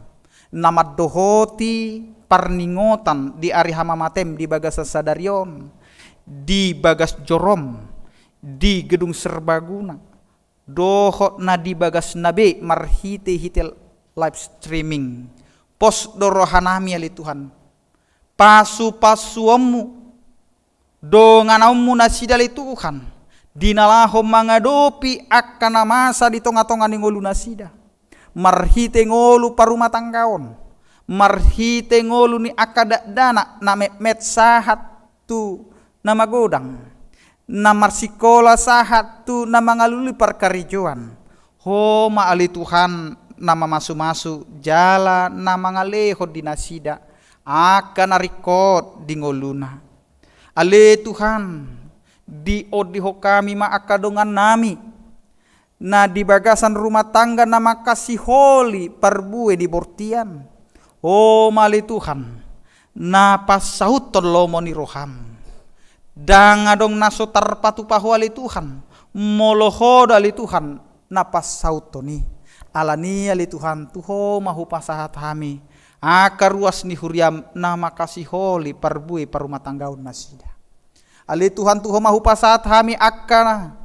na mandohoti parningotan di ari hamamatem di bagasan sadari on, di bagas jorom, di gedung serbaguna, dohot na di bagasna be marhitehite live streaming. Pos do roha nami ale Tuhan, pasupasuonmu, donganonmu nasida ale Tuhan, di na laho mangadopi angka na masa di tongatonga ni ngolunasida, marhite ngolu parumatanggaon, marhite ngolu ni angka dakdanak na metmet sahat tu na magodang, na marsikola sahat tu na mangalului parkarejoan. Ho ma ale Tuhan na mamasumasu jala na mangalehon di nasida angka na ringkot di ngoluna. Ale Tuhan, diondihon hami ma angka dongannami na di bagasan rumah tangga na mangkasiholi parbue di bortian. Ho ma ale Tuhan, na pansauthon lomo ni roham. Ndang adong na so tarpatupa ho ale Tuhan, molo ho do ale Tuhan na pansauthon i. Alani i ale Tuhan, tu ho ma hupasahat hami angka ruas ni huriam na mangkasiholi parbue parumatanggaon nasida. Ale Tuhan, tu ho ma hupasahat hami angka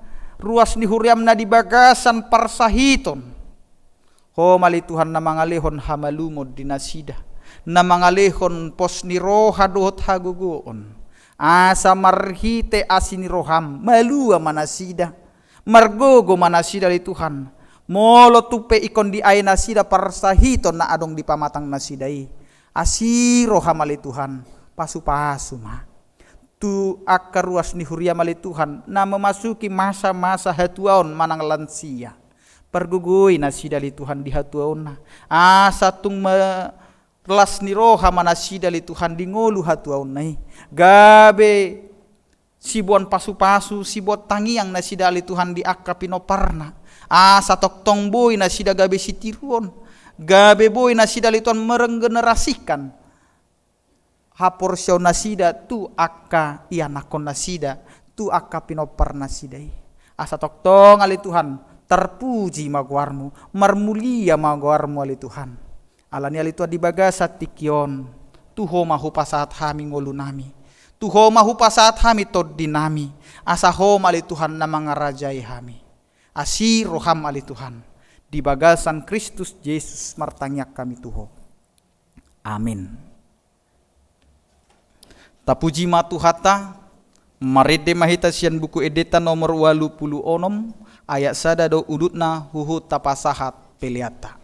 ruas ni huriam na di bagasan parsahiton. Ho ma ale Tuhan na mangalehon hamalumon di nasida, na mangalehon pos ni roha dohot hagogoon, asa marhite asi ni roham malua ma nasida, margogo ma nasida ale Tuhan. Molo tung pe ingkon diae nasida parsahiton na adong di pamatang nasida i, asi roham ale Tuhan, pasupasu ma tu angka ruas ni huriam ale Tuhan na memasuki masa-masa hatuaon manang lansia. Pargogoi nasida ale Tuhan di hatuaonna, asa tung ma las ni roha ma nasida ale Tuhan di ngolu hatuaonna i. Gabe siboan pasupasu, siboan tangiang nasida ale Tuhan di angka pinomparna, asa tongtong boi nasida gabe sitiruon, gabe boi nasida ale Tuhan meregenerasikan haporseaon nasida tu angka ianakhon nasida, tu angka pinompar nasida i. Asa tongtong ale Tuhan, tarpuji ma goarmu, marmulia ma goarmu ale Tuhan. Alani i ale Tuhan, di bagasan tingki on, tu ho ma hupasahat hami ngolunami, tu ho ma hupasahat hami tondinami, asa ho ma ale Tuhan na mangarajai hami. Asi roham ale Tuhan, di bagasan Kristus Jesus martangiang hami tu ho. Amin. Tapuji ma Tuhanta. Marende ma hita sian Buku Endenta nomor ualu pulu onom, ayat sada dohot udutna, huhut tapasahat peleanta.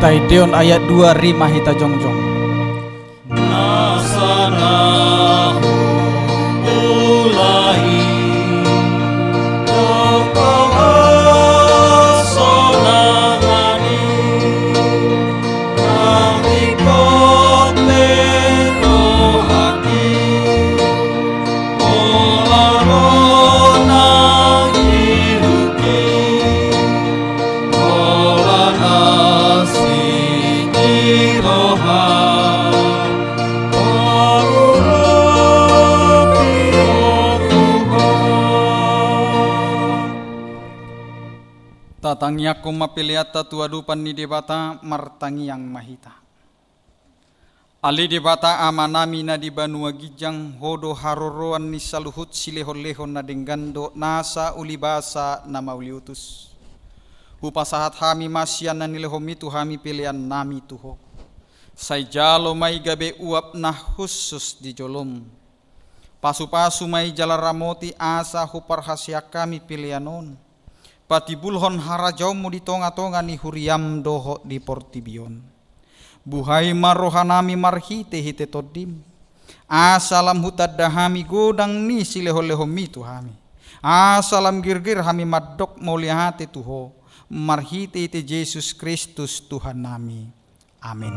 Taendehon ayat dua, rima hita jongjong. Na sana hupulai, tongko hasonangan i, nang tingkos pe rohangki, pola ro nang hidupi, pola asi ni roha. Tatangiangkon ma peleanta tu adopan ni Debata, martangiang ma hita. Ale Debata Amanami na di banua ginjang, Ho do haroroan ni saluhut silehonlehon na denggan dohot nasa ulibasa na mauliutus. Hupasahat hami ma sian na nilehonMi tu hami peleannami tu Ho. Sai jalo ma i gabe uap na hushus di joloM. Pasupasu ma i jala ramoti asa huparhaseang hami pelean on, patimbulhon harajaonMu di tongatonga ni huriaM dohot di portibi on. Buhai ma rohanami marhitehite TondiM, asa lam hutanda hami godang ni silehonlehonMi tu hami, asa lam girgir hami mandok mauliate tu Ho, marhitehite Jesus Kristus Tuhannami. Amen.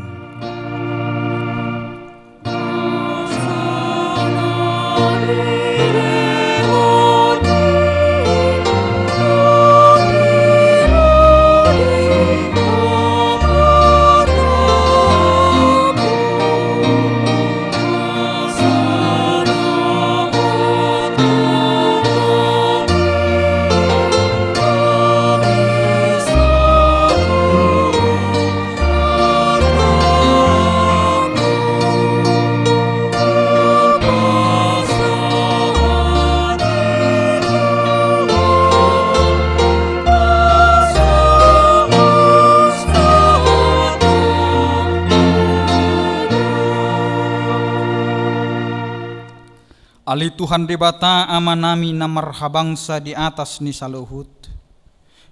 Ale Tuhan Debata Amanami na marhabangsa di atas ni saluhut,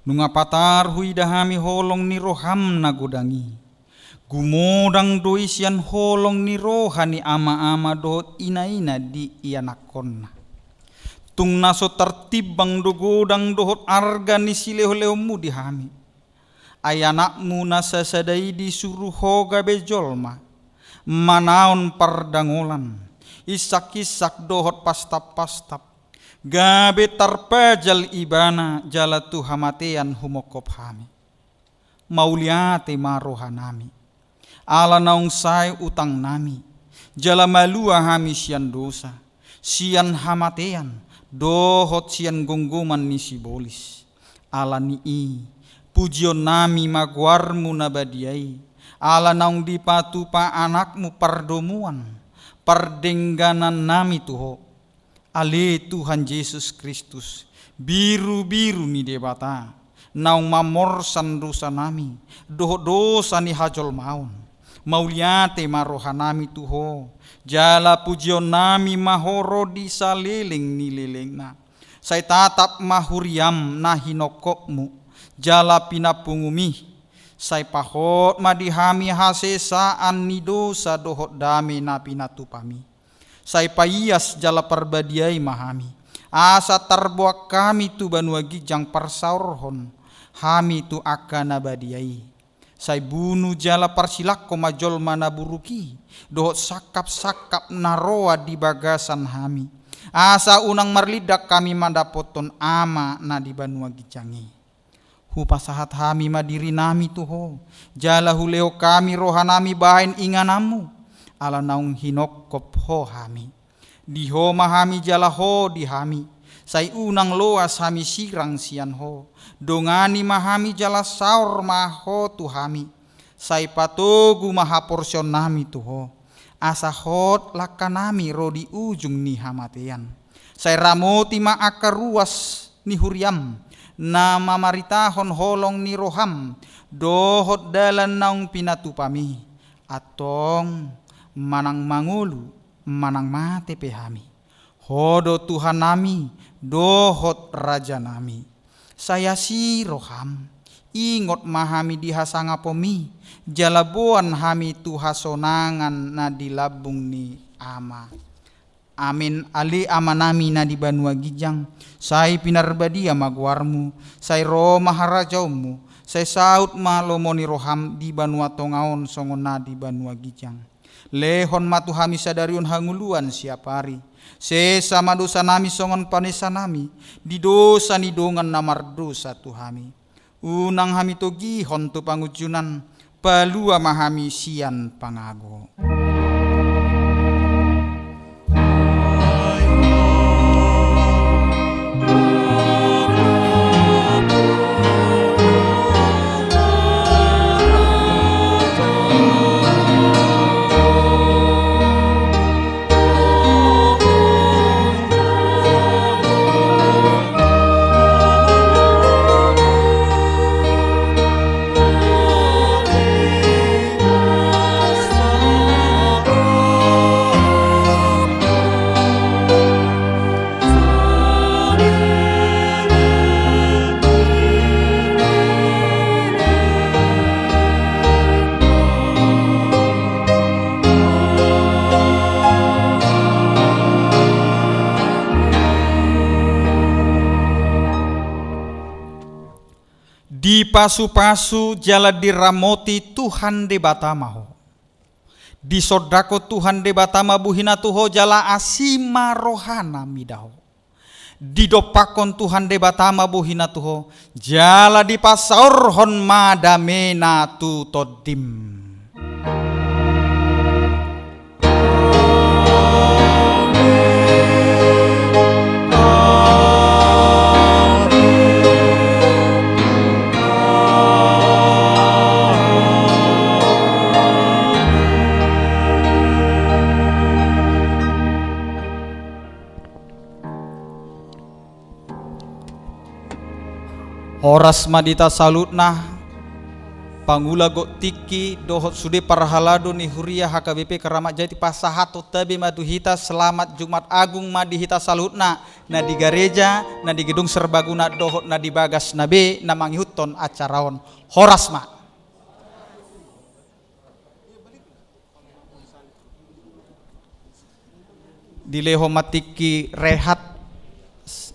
nunga patar huida hami holong ni rohaM na godang i. Gumodang do i sian holong ni roha ni amaama dohot inaina di ianakhonna. Tung na so tartimbang do godang dohot arga ni silehonlehonMu di hami. Ai AnakMu na sasada i disuru Ho gabe jolma, manaon pardangolan, insakinsak dohot pastappastap, gabe tarpajal Ibana jala tu hamatean humongkop hami. Mauliate ma rohanami, ala naung sae utangnami, jala malua hami sian dosa, sian hamatean, dohot sian gomgoman ni sibolis. Ala ni i, pujionnami ma goarMu na badia i, ala naung dipatupa AnakMu pardomuan, pardengganannami tu Ho. Ale Tuhan Jesus Kristus, birubiru ni Debata, naung mamorsan dosanami dohot dosa ni hajolmaon, mauliate ma rohanami tu Ho, jala pujionnami ma Ho ro di saleleng ni lelengna. Sai tatap ma huriaM na hinongkopMu jala pinapunguMi. Sai pahot ma di hami hasesaan ni dosa dohot dame na pinatupami. Sai paias jala parbadiai ma hami, asa tarboan hami tu banua ginjang parsaorhon hami tu angka na badia i. Sai bunu jala parsilangkon ma jolma na buruk i, dohot sangkapsangkap na roa di bagasan hami, asa unang marlindang hami mandapothon Ama na di banua ginjang i. Hupasahat hami ma dirinami tu Ho, jala hulehon hami rohanami bahen ingananMu, ala naung hinongkop Ho hami. Di Ho ma hami jala Ho di hami, sai unang loas hami sirang sian Ho. Dongani ma hami jala saor ma Ho tu hami, sai patogu ma haporseaonnami tu Ho, asa hot langkanami ro di ujung ni hamatean. Sai ramoti ma angka ruas ni huriaM, na mamaritahon holong ni rohaM dohot dalan naung pinatupami, antong manang mangolu manang mate pe hami. Ho do Tuhannami dohot Rajanami. Sai asi rohaM, Ingot ma hami di hasangaponmi, jala boan hami tu hasonangan na di lambung ni Ama. Amen. Ale Amanami na di banua ginjang, sai pinarbadia ma goarmu, sai ro ma harajaonmu, sai saut ma lomo ni roham di banua tonga on songon na di banua ginjang. Lehon ma tu hami sadari on hangoluan siapari. Sesa ma dosanami songon panesanami di dosa ni dongan na mardosa tu hami. Unang hami togihon tu pangunjunan, palua ma hami sian pangago. Dipasupasu jala diramoti Tuhan Debata ma ho. Disondangkon Tuhan Debata ma bohina tu ho jala asi ma rohana mida ho. Didompakkon Tuhan Debata ma bohina tu ho, jala dipasaorhon ma damena tu tondim. Horas ma di hita saluhutna, pangula gok tingki dohot sude parhalado ni huria H K B P Keramat Jati, pasahathon tabe ma tu hita selamat Jumat Agung ma di hita saluhutna, na di gareja, na di gedung serbaguna dohot na di bagasna be na mangihuthon acara on. Horas ma. Dilehon ma tingki rehat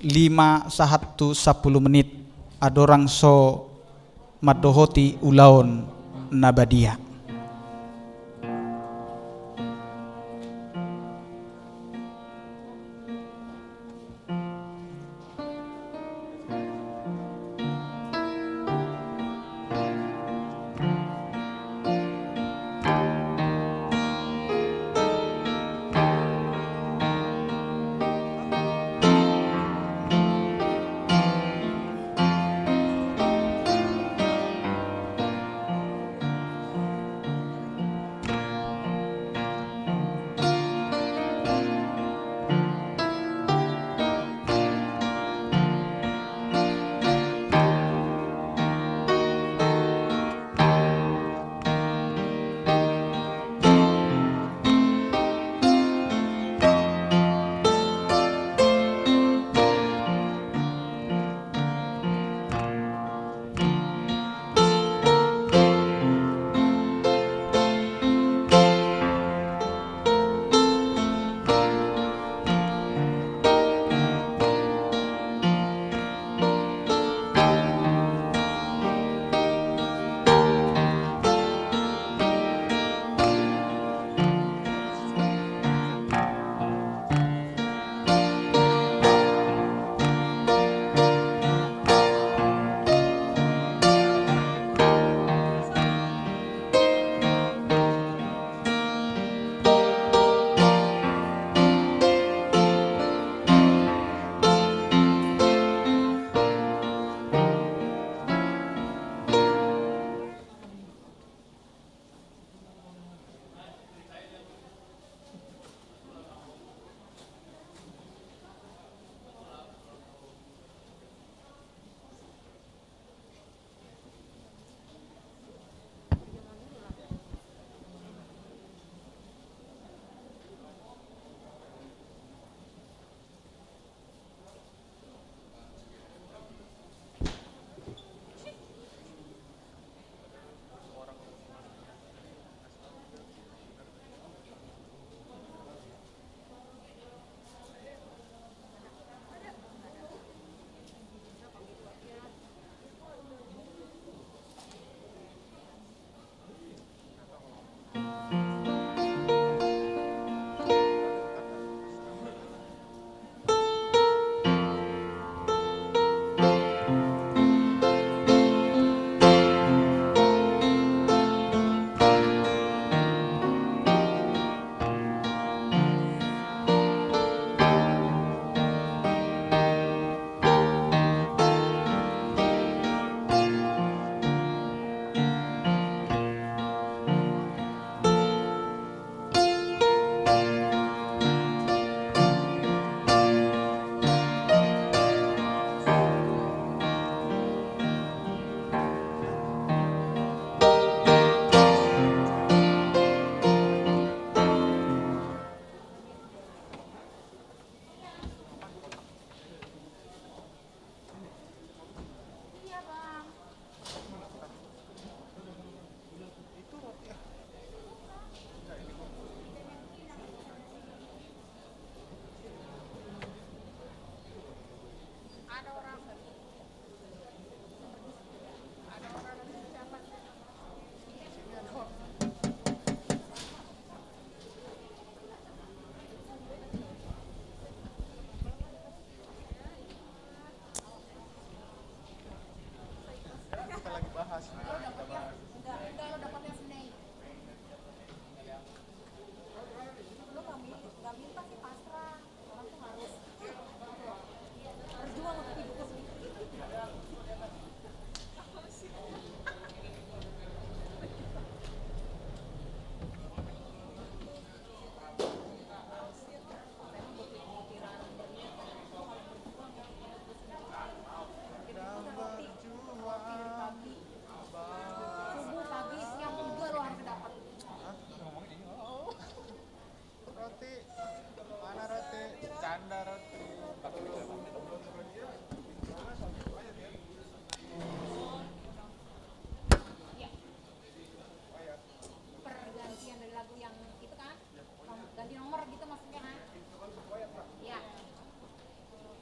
lima sahat tu sampulu menit, andorang so mandohoti ulaon na badia.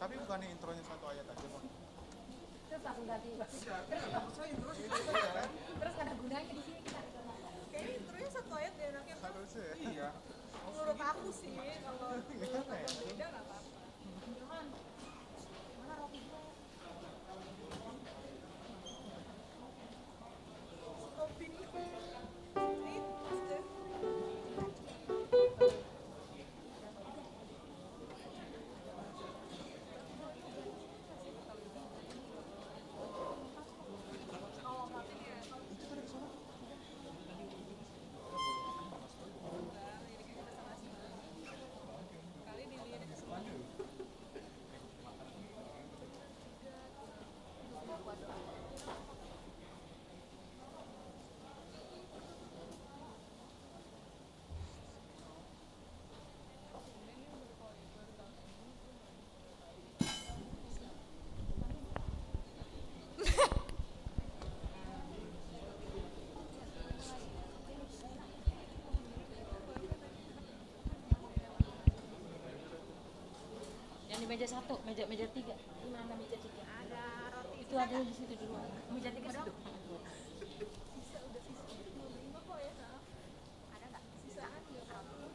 Tapi bukannya intronya satu ayat aja, Bang? Terus langsung ganti. Iya, terus, terus saya intro sih. Terus nggak ada gunanya di sini kita. Kayaknya intronya satu ayat deh enaknya, Bang. Harusnya ya. Iya. Menurut aku sih, kalau beda nggak apa-apa. Johan, mana roti gua? Yang di meja satu, meja, meja tiga. Di mana meja tiga? Ada roti. Itu ada di situ dulu. Meja tiga situ. Bisa, udah sisa. Ada nggak? Sisaan nggak apa-apa.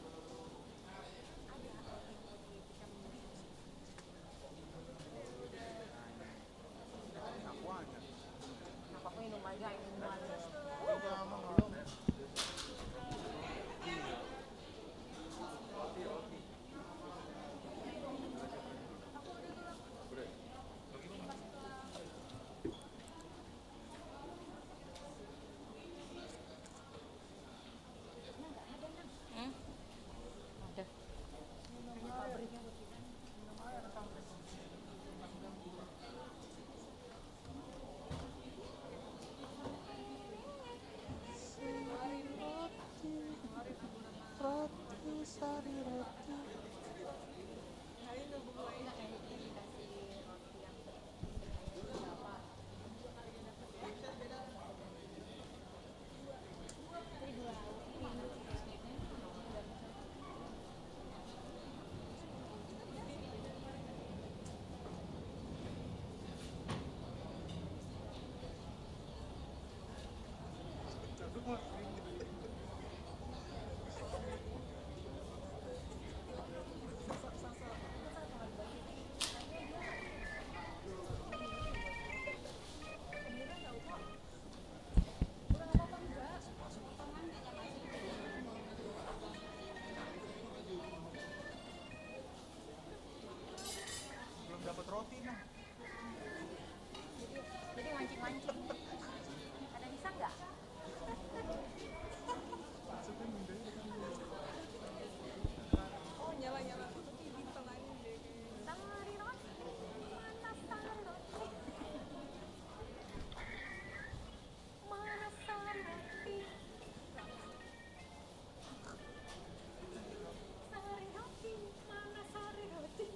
Ada roti buat kita minum. Apa-apa minum aja, minum aja. Hmm? Ada. Roti, sari roti. Belum dapat roti, nah. Jadi, jadi mancing-mancing. Ada bisa nggak? Oh, nyala-nyala. Tapi di tengah ini deh, kayaknya. Sari roti, mana sari roti? Mana sari roti? Sari roti, mana sari roti?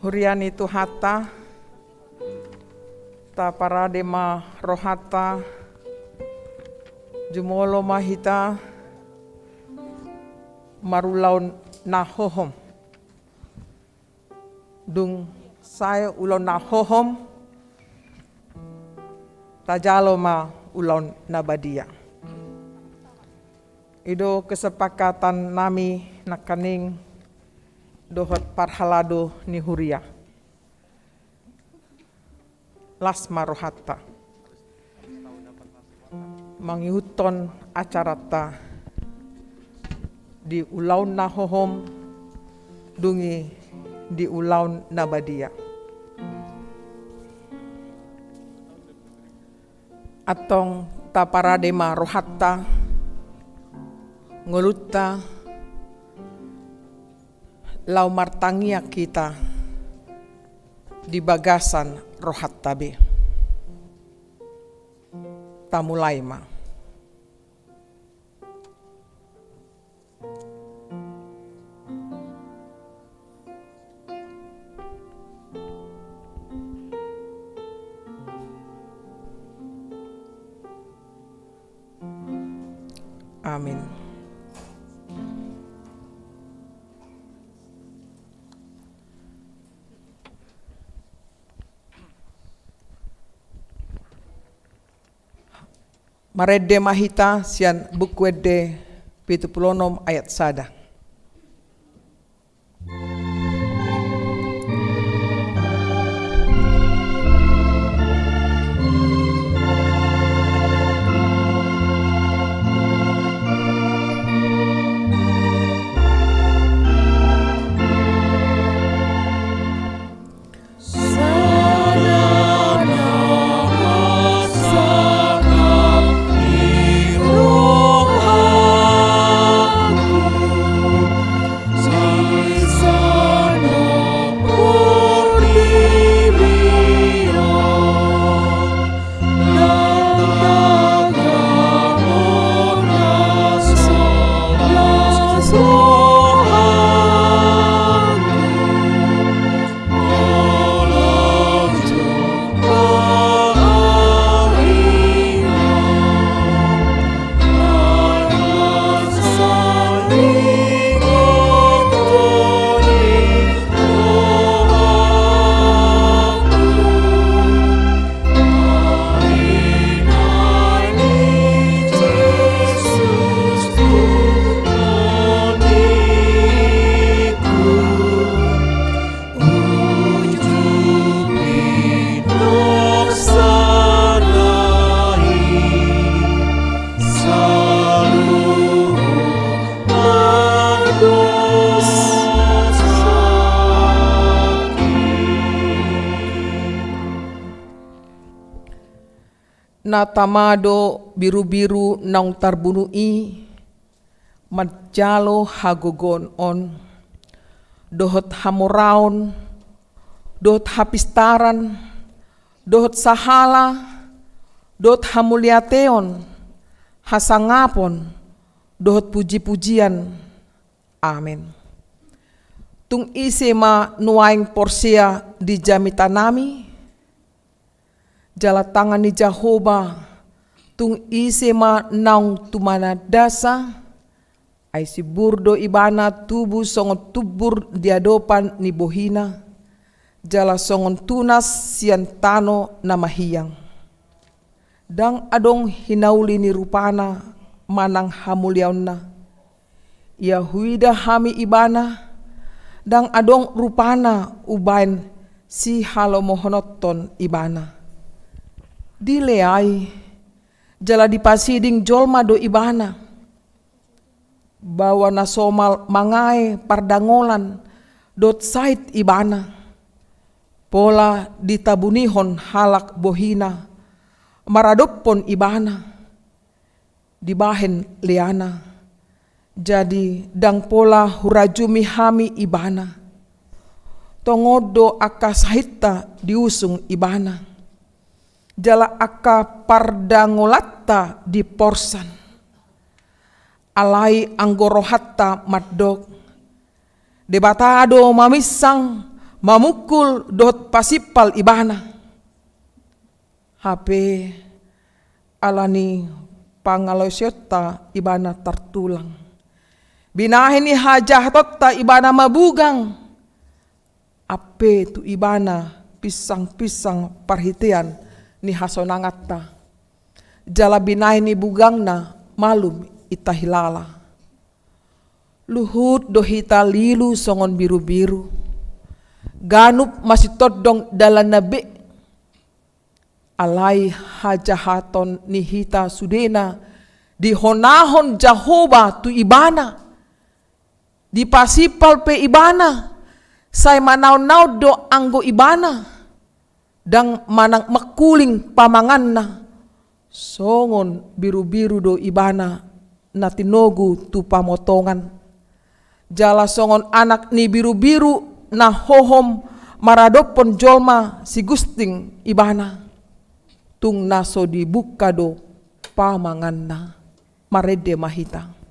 Huria ni Tuhanta, taparade ma rohanta, jumolo ma hita marulaon na hohom. Dung sae ulaon na hohom, tajalo ma ulaon na badia. I do kesepakatannami nangkaning dohot parhalado ni huria. Las ma rohanta mangihuthon acaranta di ulaon na hohom, dung i di ulaon na badia. Antong taparade ma rohanta, ngolunta, laho martangiang hita di bagasan rohanta be. Tamulai ma. Amin. Marende ma hita sian Buku Ende pitu pulu onom ayat sada. Na tama do birubiru naung tarbunu i manjalo hagogoon on, dohot hamoraon, dohot hapistaran, dohot sahala, dohot hamauliateon, hasangapon, dohot pujipujian. Amen. Tung ise ma nuaeng porsea di jamitanami? Jala tangan ni Jahowa, tung ise ma naung tumanadasa? Ai simbur do ibana tubu songon tumbur di adopan ni bohina, jala songon tunas sian tano na mahiang. Ndang adong hinauli ni rupana manang hamuliaonna. Ia huida hami ibana, ndang adong rupana umbaen sihalomohononton ibana. Dileai, jala dipasiding jolma do ibana. Baoa na somal mangae pardangolan dohot sait ibana. Pola ditabunihon halak bohina maradophon ibana, dibahen leana. Jadi ndang pola hurajumi hami ibana. Tongon do angka sahitta diusung ibana, jala angka pardangolanta diporsan. Alai anggo rohanta mandok, Debata do maminsang, mamungkul dohot pasimpal ibana. Hape ala ni pangalaosionta ibana tartulang. Binahen ni hajahatonta ibana mabugang. Ampe tu ibana pinsang-pinsang parhitean ni hasonanganta. Jala binahen ni bugangna malum i tahilala. Luhut do hita lilu songon birubiru. Ganup masitondong dalanna be. Alai hajahaton ni hita sudena dihonahon Jahowa tu ibana. Dipasimpal pe ibana, sai manaon-naon do anggo ibana, ndang manang mangkuling pamanganna, songon birubiru do ibana na tinogu tu pamotongan. Jala songon anak ni birubiru na hohom maradophon jolma sigusting ibana, tung na so dibungka do pamanganna. Marende ma hita.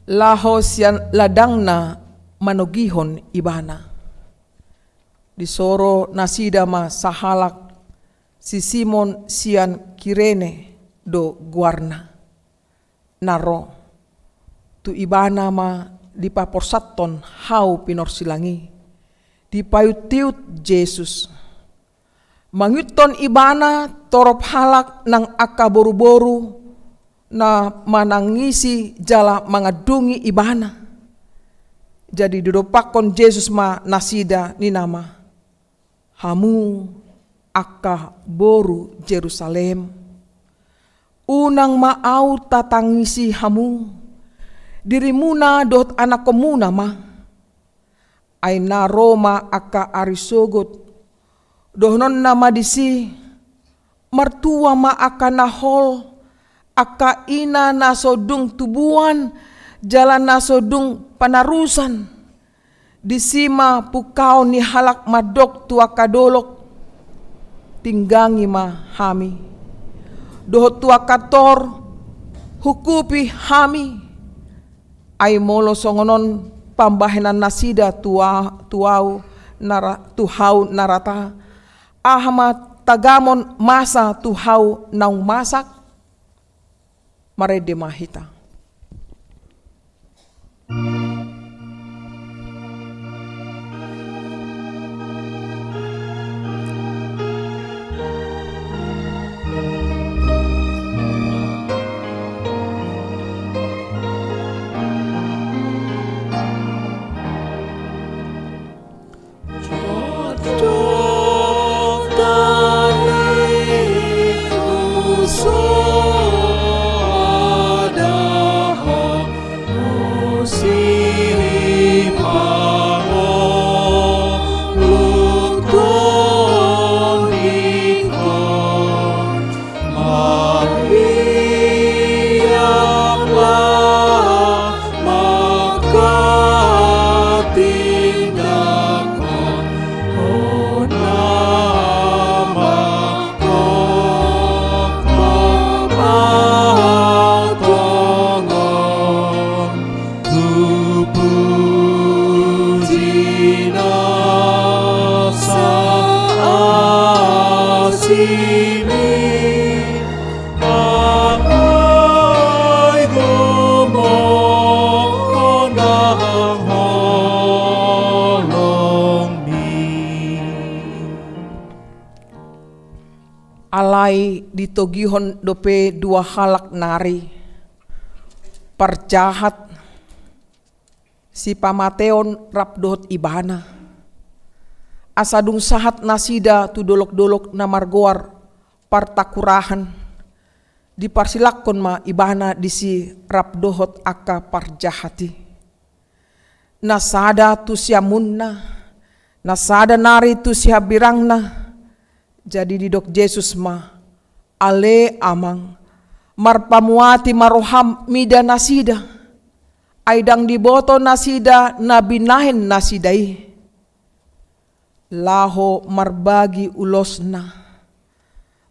Laho sian ladangna manogihon ibana. Disoro nasida ma sahalak si Simon sian Kirene do goarna. Na ro tu ibana ma dipaporsathon hau pinorsilang i, dipaiut-iut Jesus. Mangiuthon ibana torop halak nang angka boru-boru na manangisi jala mangandungi ibana. Jadi didompakkon Jesus ma nasida ninna ma, Hamu angka boru Jerusalem, unang ma ahu tatangisi hamu, dirimuna dohot anakkonmuna ma. Ai na ro ma angka ari sogot, dohononna ma disi, martua ma angka na hol, angka ina na so dung tubuan, jala na so dung panarusan. Disi ma pungkaon ni halak mandok tu angka dolok, tinggangi ma hami. Dohot tu angka tor, hukupi hami. Ai molo songon on pambahenan nasida tu a-, tu ahu nara-, tu hau narata, aha ma tagamon masa tu hau naung masak? Marende ma hita. Alai ditogihon dope dua halak nari, parjahat, sipamateon rap dohot ibana. Asa dung sahat nasida tu dolok-dolok na margoar Partakurahan, diparsilanghon ma ibana disi rap dohot angka parjahat i. Na sada tu siamunna, na sada nari tu sihambirangna. Jadi didok Jesus ma: Ale Amang, marpamuati ma roham mida nasida, ai ndang diboto nasida na binahen nasida i. Laho marbagi ulosna,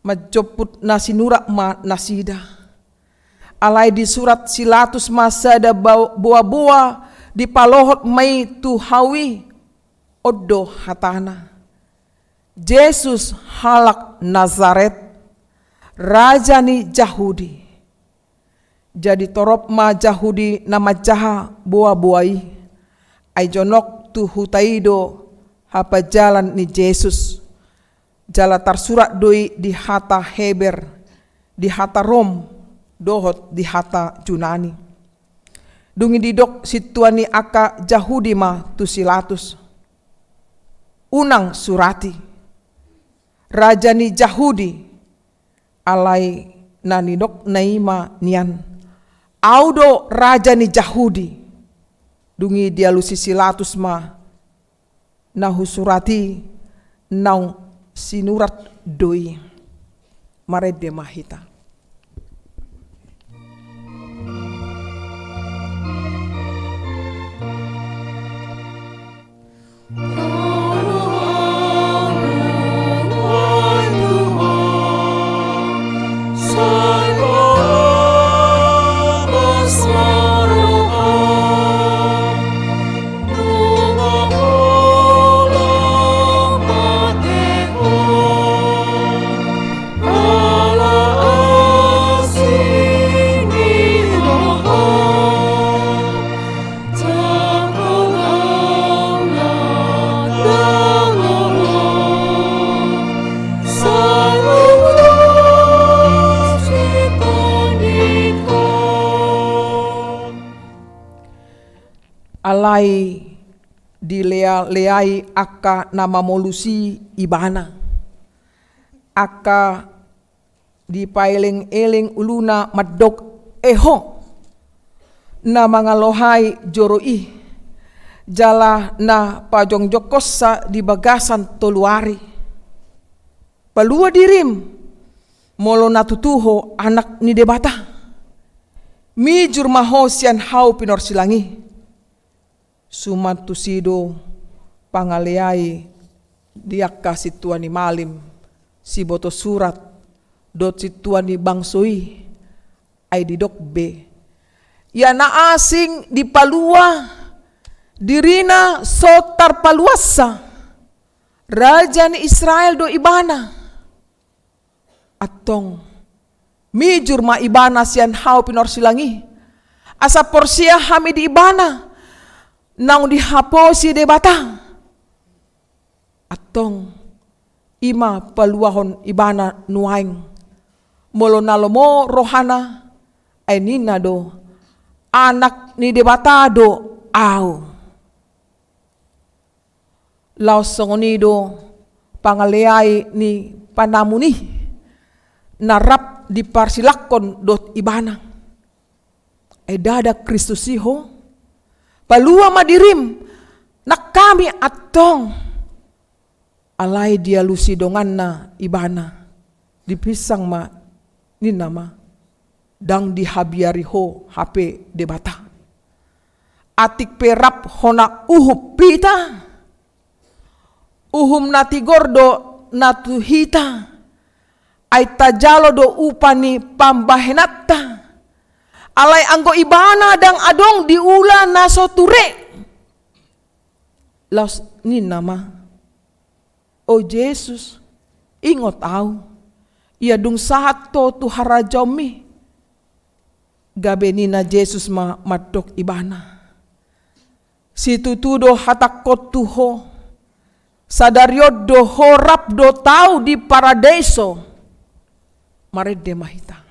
manjomput na sinurat ma nasida. Alai disurat si Latus ma sada ba-, boa-boa, dipalohot ma i tu hau i. On do hatana: Jesus halak Nazaret, raja ni Jahudi. Jadi torop ma Jahudi na manjaha boa-boa i, ai jonok tu huta i do hapajalan ni Jesus. Jala tarsurat do i di hata Heber, di hata Rom, dohot di hata Junani. Dung i didok sintua ni angka Jahudi ma tu si Latus: Unang surati: Raja ni Jahudi. Alai na nidokna i ma nian: Au do raja ni Jahudi. Dung i dialusi si Latus ma: Na husurat i naung sinurat do i. Marende ma hita. Alai dilea-leai angka na mamolusi ibana. Angka dipaeleng-eleng uluna mandok: Eho, na mangalohai joro i, jala na pajongjongkonsa di bagasan tolu ari. Palua dirim, molo na tutu ho Anak ni Debata. Mijur ma ho sian hau pinorsilang i. Suman tusi do pangaleai di angka sintua ni malim, siboto surat, dohot sintua ni bangso i, ai didok be: Ia na asing dipalua, dirina so tarpaluansa, raja ni Israel do ibana. Antong, mijur ma ibana sian hau pinorsilang i, asa porsea hami di ibana, naung dihaposi Debata. Antong, i ma paluahon ibana nuaeng, molo na lomo rohana, ai ninna do: Anak ni Debata do au. Laos songon i do pangaleai ni panamun i, na rap diparsilanghon dohot ibana. Ai ndada Kristus i ho? Palua ma dirim, nang hami antong. Alai dialusi donganna ibana, dipinsang ma, ninna ma: Ndang dihabiari ho hape Debata. Atik pe rap hona uhum hita, uhum na tigor do na tu hita, ai tajalo do upa ni pambahenanta. Alai anggo ibana ndang adong diula na so ture. Laos ninna ma: O Jesus, Ingot ahu, ia dung sahat ho tu harajaonmi. Gabe ninna Jesus ma mandok ibana: Situtu do hatangkon tu ho, sadari on do ho rap dohot ahu di paradeiso. Marende ma hita.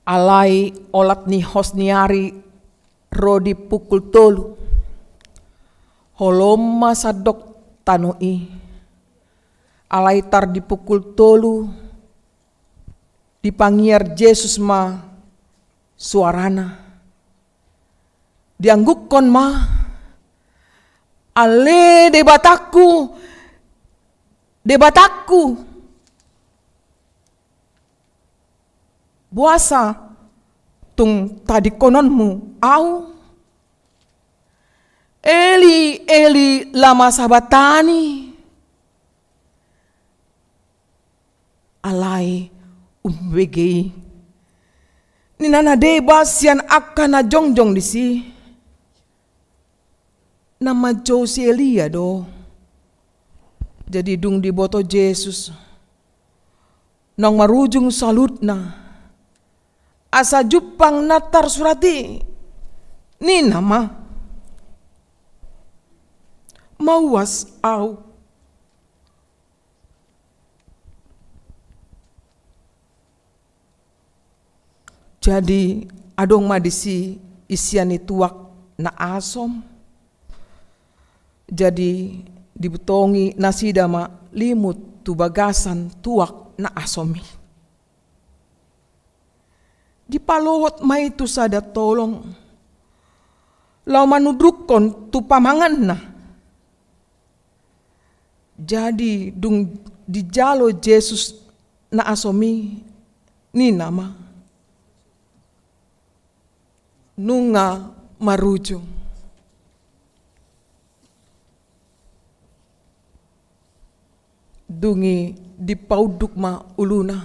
Alai olat ni hos ni ari ro di pukul tolu. Holom ma sandok tano i. Alai tar di pukul tolu, dipangiar Jesus ma suarana. Dianggukkon ma: Ale Debatangku, Debatangku, boasa tung tadingkononmu ahu? Eli, Eli, lama sabaktani? Alai umbege i, ninna na deba sian angka na jongjong disi: Na manjou si Elia do. Jadi dung diboto Jesus naung marujung saluhutna, asa jumpang na tarsurat i, ninna ma: Mauas ahu. Jadi adong ma disi isian ni tuak na asom. Jadi dibutongi nasida ma limut tu bagasan tuak na asom i. Dipalohot ma i tu sada tolong laho manundungkon tu pamanganna. Jadi dung dijalo Jesus na asom i, ninna ma: Nunga marujung. Dung i dipaunduk ma uluna,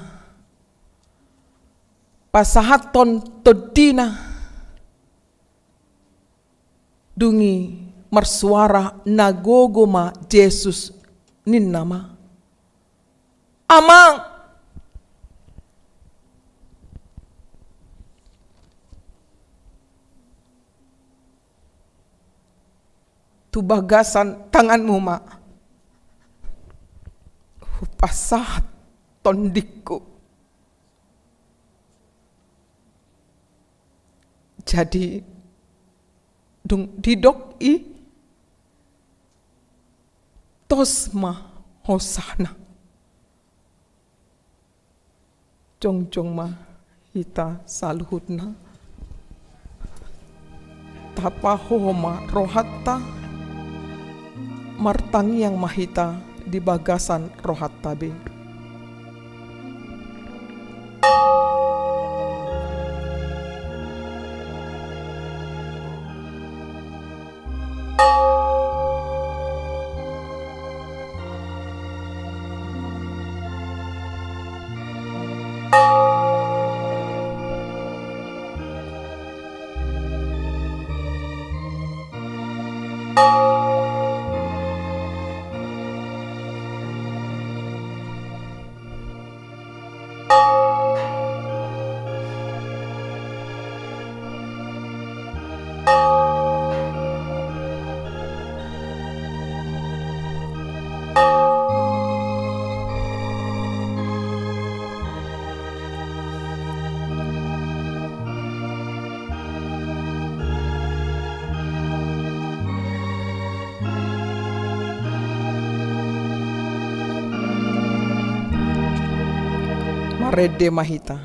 pasahathon tondina. Dung i marsuara na gogo ma Jesus, ninna ma: Amang! Tu bagasan tanganmu ma hupasahat tondingku. Jadi dung didok i, tos ma hosana. Jongjong ma hita saluhutna. Tapahoho ma rohanta, martangiang ma hita di bagasan rohanta be. Rende ma hita.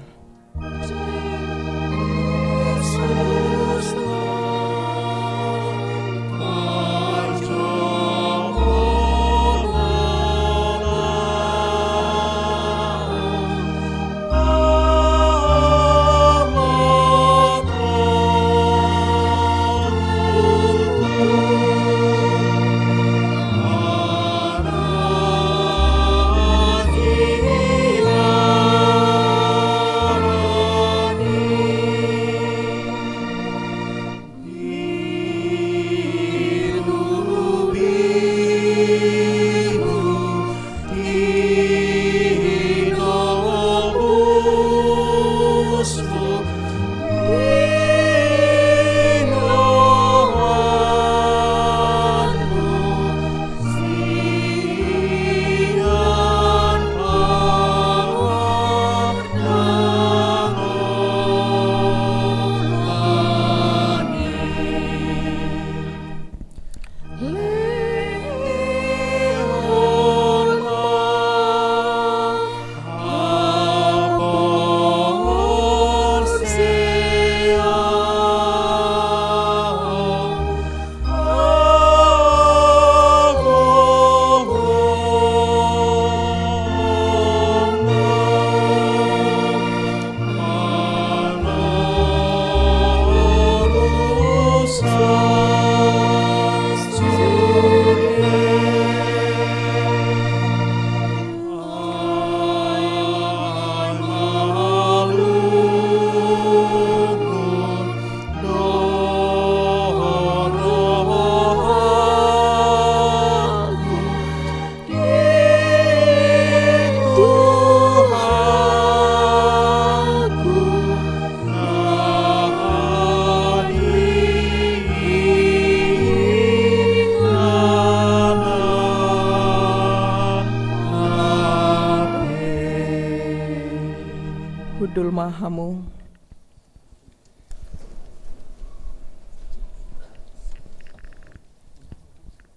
Hundul ma hamu.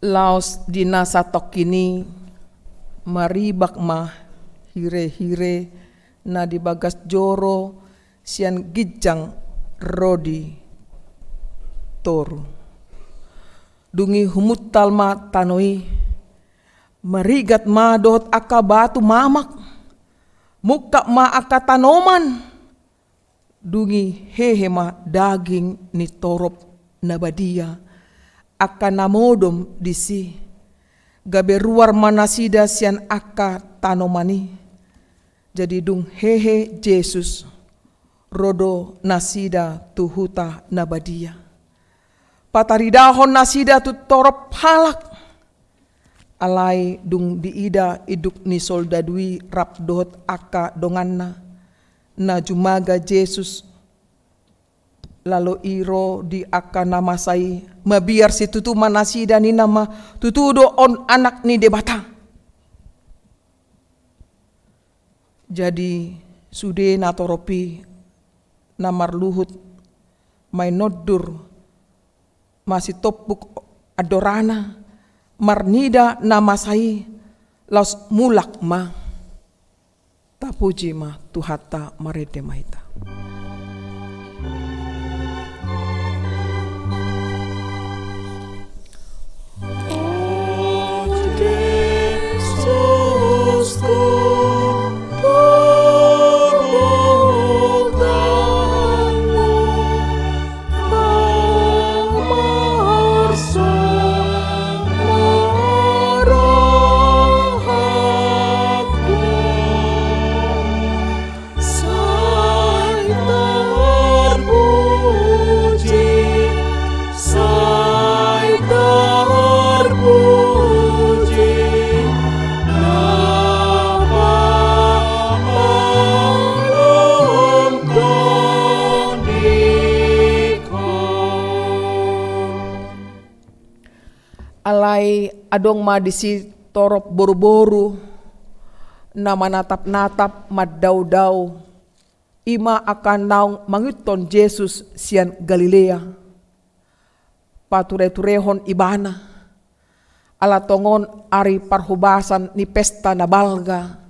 Laos di na satongkin i maribak ma hirehire na di bagas joro sian ginjang ro di toru. Dung i humuntal ma tano i, marigat ma dohot angka batu mamak, mungkap ma angka tanoman. Dung i hehe ma daging ni torop na badia, angka na modom disi, gabe ruar ma nasida sian angka tanoman i. Jadi dung hehe Jesus, ro do nasida tu huta na badia. Pataridahon nasida tu torop halak. Alai dung diida induk ni soldadu i rap dohot angka donganna, na jumaga Jesus, lalo i ro di angka na masa i, mabiar situtu ma nasida, ninna ma, tutu do on Anak ni Debata. Jadi sude na torop i na marluhut, mainondur, masitompuk andorana, marnida na masa i, laos mulak ma. Tapuji ma Tuhanta, marende ma hita. Alai adong ma disi torop boruboru na manatapnatap, mandaodao, i ma angka naung mangihuthon Jesus sian Galilea. Patureturehon ibana, ala tongon ari parhobasan ni pesta na balga,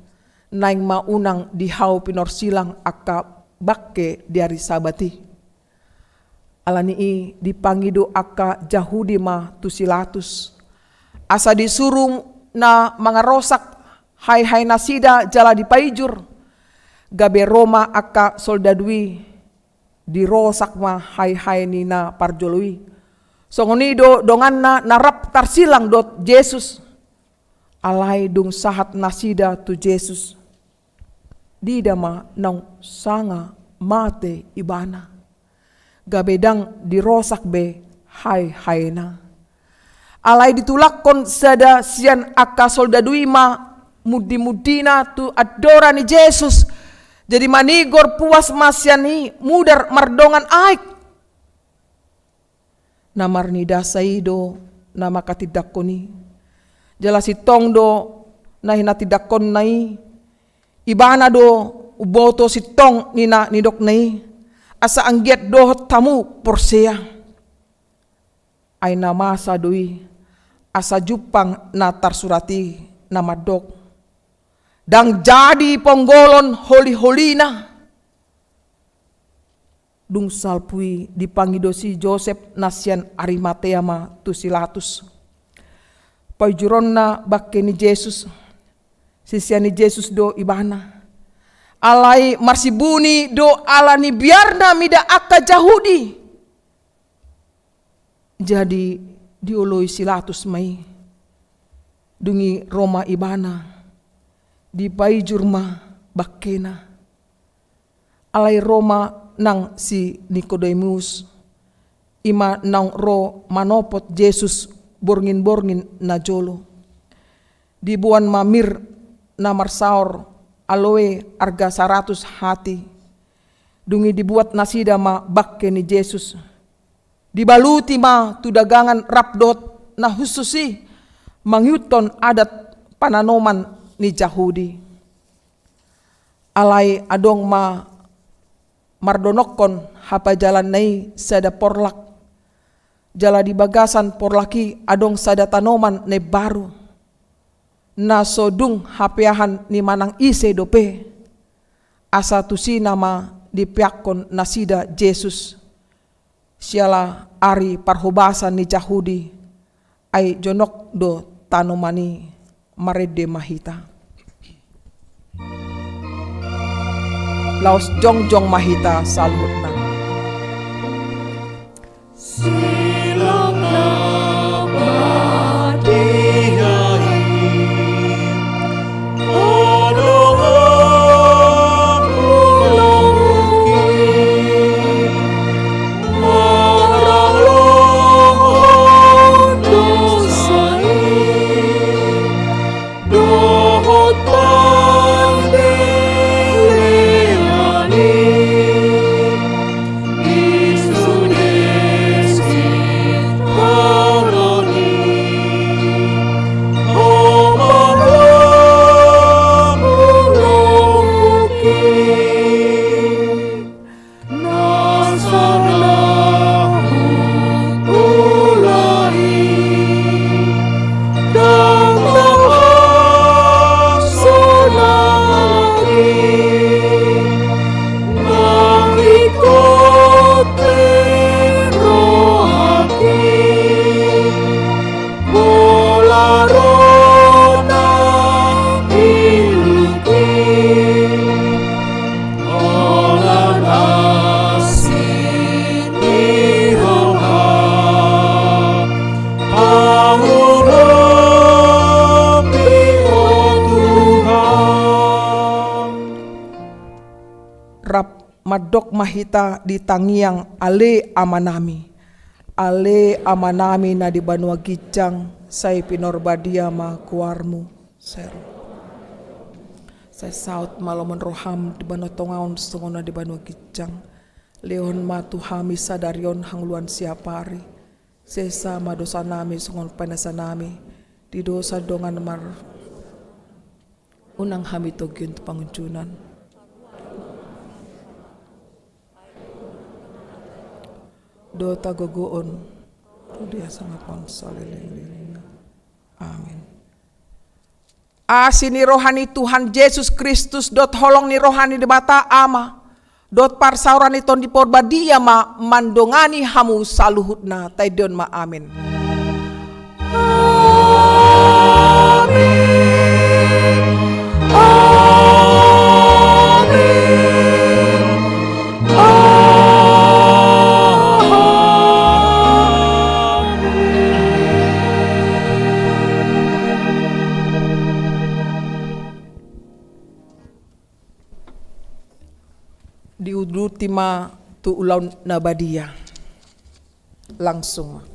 naeng ma unang di hau pinorsilang angka bangke di ari Sabat i. Ala ni i dipangido angka Jahudi ma tu si Latus, asa disuru na mangarosak hae-hae nasida jala dipaijur. Gabe ro ma angka soldadu i, dirosak ma hae-hae ni na parjolo i. Songon i do donganna na rap tarsilang dohot Jesus. Alai dung sahat nasida tu Jesus, diida ma naung sanga mate ibana, gabe ndang dirosak be hae-haena. Alai ditulakkon sada sian angka soldadu i ma mundi-mundina tu andora ni Jesus. Jadi manigor puas ma sian i mudar mardongan aek. Na marnidasa i do na manghatindanghon i. Jala sintong do na hinatindangkonna i, ibana do umboto sintong ni na nidokna i, asa anggiat dohot hamu porsea. Ai na masa do i, asa jumpang na tarsurat i na mandok: Ndang jadi ponggolon holi-holina. Dung salpu i dipangido si Josep na sian Arimatea ma tu si Latus paijuronna bangke ni Jesus. Sisean ni Jesus do ibana. Alai marsibuni do ala ni biarna mida angka Jahudi. Jadi dioloi si Latus ma i. Dung i ro ma ibana, dipaijur ma bangkena. Alai ro ma nang si Nikodemus, i ma naung ro manopot Jesus borngin-borngin na jolo. Diboan ma mir na marsaor aloe arga saratus hati. Dung i dibuat nasida ma bangke ni Jesus. Dibaluti ma tu dagangan rap dohot na hushus i mangihuthon adat pananoman ni Jahudi. Alai adong ma mardonokkon hapajalanna i sada porlak. Jala di bagasan porlak i adong sada tanoman na imbaru, na so dung hapeahan ni manang ise dope. Asa tusi nama dipeakkon nasida Jesus. Siala ari parhobasan ni Jahudi, ai jonok do tanoman i. Marende ma hita. Laos jongjong ma hita saluhutna. Silangna badia i, adong ampun loki, maralo dosa i, dohot pambelean i. Rap mandok ma hita di tangiang: Ale Amanami. Ale Amanami na di banua ginjang, sai pinarbadia ma goarmu. Sai ro. Sai saut ma lomo ni roham di banua tonga on songon na di banua ginjang. Lehon ma tu hami sadari on hangoluan siapari. Sesa ma dosanami songon painesanami di dosa dongan mar. Unang hami togihon tu pangunjunan. Dohot hagogoon, ro di hasangapon saleleng-lelengna. Amin. Asi ni roha ni Tuhan Jesus Kristus dohot holong ni roha ni Debata Ama dohot parsaoran ni Tondi Porbadia ma mandongani hamu saluhutna. Taendehon ma amen. Amen. Amen. Amen. Diuduti ma tu ulaon na badia. Langsung ma.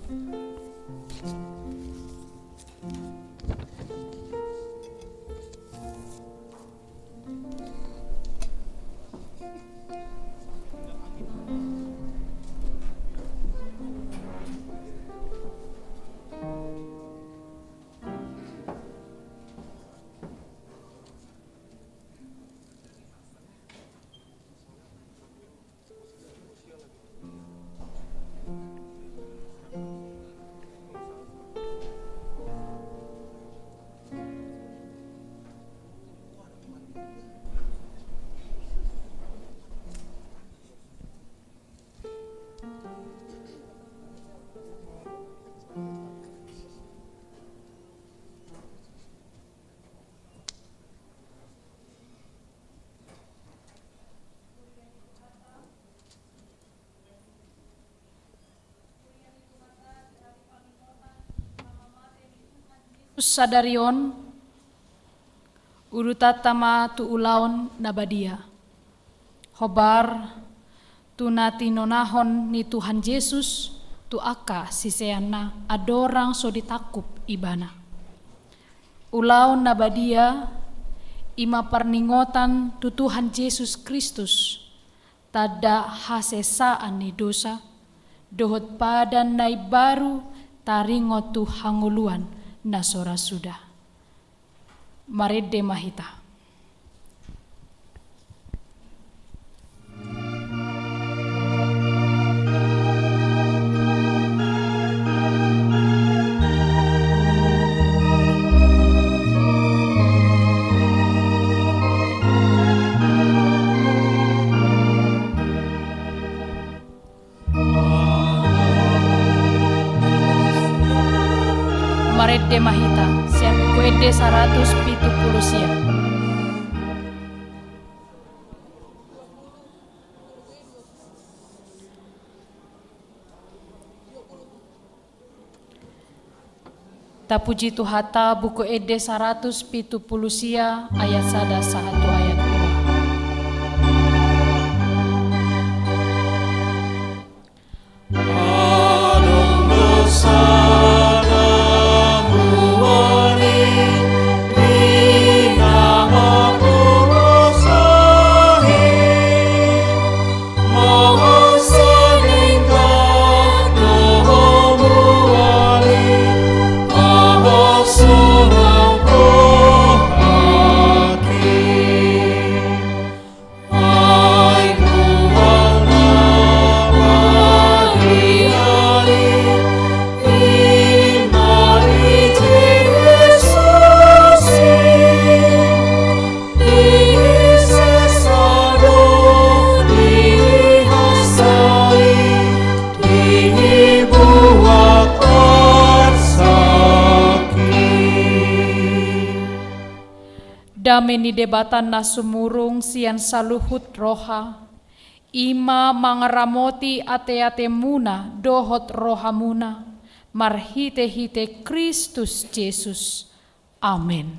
Sadari on, udutanta ma tu ulaon na badia. Hombar tu na tinonahon ni Tuhan Jesus tu angka siseanna andorang so ditangkup Ibana. Ulaon na badia i ma parningotan tu Tuhan Jesus Kristus, tanda hasesaan ni dosa, dohot padan na imbaru taringot tu hangoluan na so ra suda. Marende ma hita. Marende ma hita sian Buku Ende saratus pitu pulu sia. Tapuji Tuhanta, Buku Ende saratus pitu pulu sia, ayat sada sahat tu ayat dua. Dame ni Debata na sumurung sian saluhut roha, i ma mangaramoti ateatemuna dohot rohamuna, marhitehite Kristus Jesus. Amen.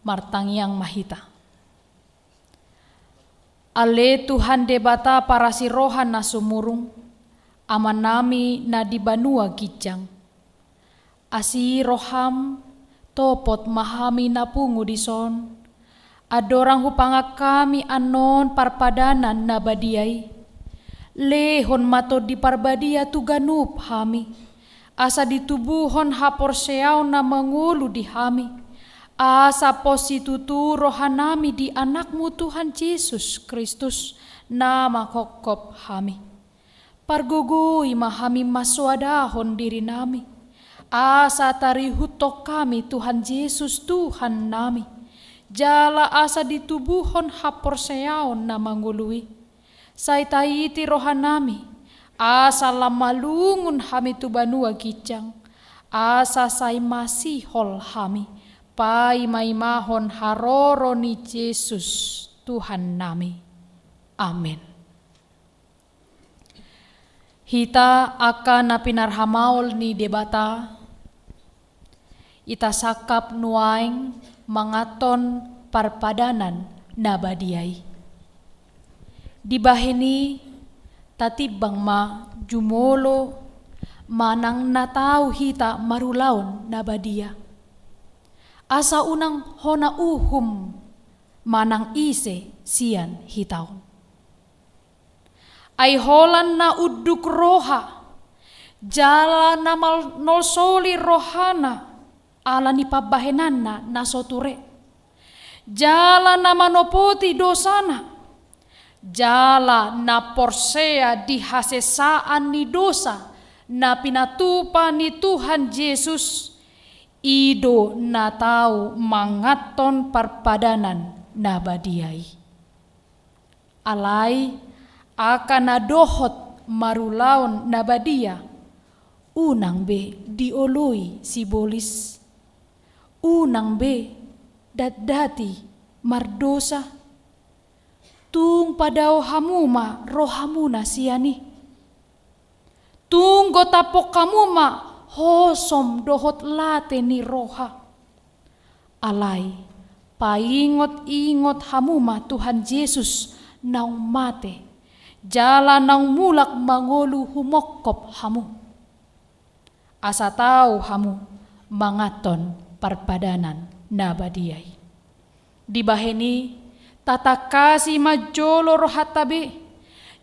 Martangiang ma hita. Ale Tuhan Debata parasi roha na sumurung, Amanami na di banua ginjang. Asi roham, topot ma hami na pungu dison, andorang hupangan hami annon parpadanan na badia i. Lehon ma Tondi Parbadia tu ganup hami, asa ditubuhon haporseaon na mangolu di hami, asa pos situtu rohanami di Anakmu Tuhan Jesus Kristus, na manghophop hami. Pargogoi ma hami mansoadahon dirinami, Asa tarihuthon hami Tuhan Jesus Tuhan nami, jala asa ditubuhon haporseaon na mangolu i. Sai taiti roha nami, asa lam malungun hami tu banua ginjang, asa sai masihol hami, paimaimahon haroro ni Jesus Tuhan nami. Amen. Hita angka na pinarhamaol ni Debata, hita sangkap nuaeng manganhon parpadanan na badia i. Dibahen i tatimbang ma jumolo manang na tau hita marulaon na badia. Asa unang hona uhum manang ise sian hita on. Ai holan na unduk roha, jala na manolsoli rohana ala ni pambahenanna na so ture, jala na manopoti dosana, jala na porsea di hasesaan ni dosa na pinatupa ni Tuhan Jesus, i do na tau manganhon parpadanan na badia i. Alai angka na dohot marulaon na badia, unang be dioloi sibolis, unang be datdati mardosa. Tung padao hamu ma rohamuna sian i. Tung gotaphon hamu ma hosom dohot late ni roha. Alai paingotingot hamu ma Tuhan Jesus naung mate, jala naung mulak mangolu humongkop hamu. Asa tau hamu manganhon parpadanan na badia i. Dibahen i, tatangkasi ma jolo rohanta be,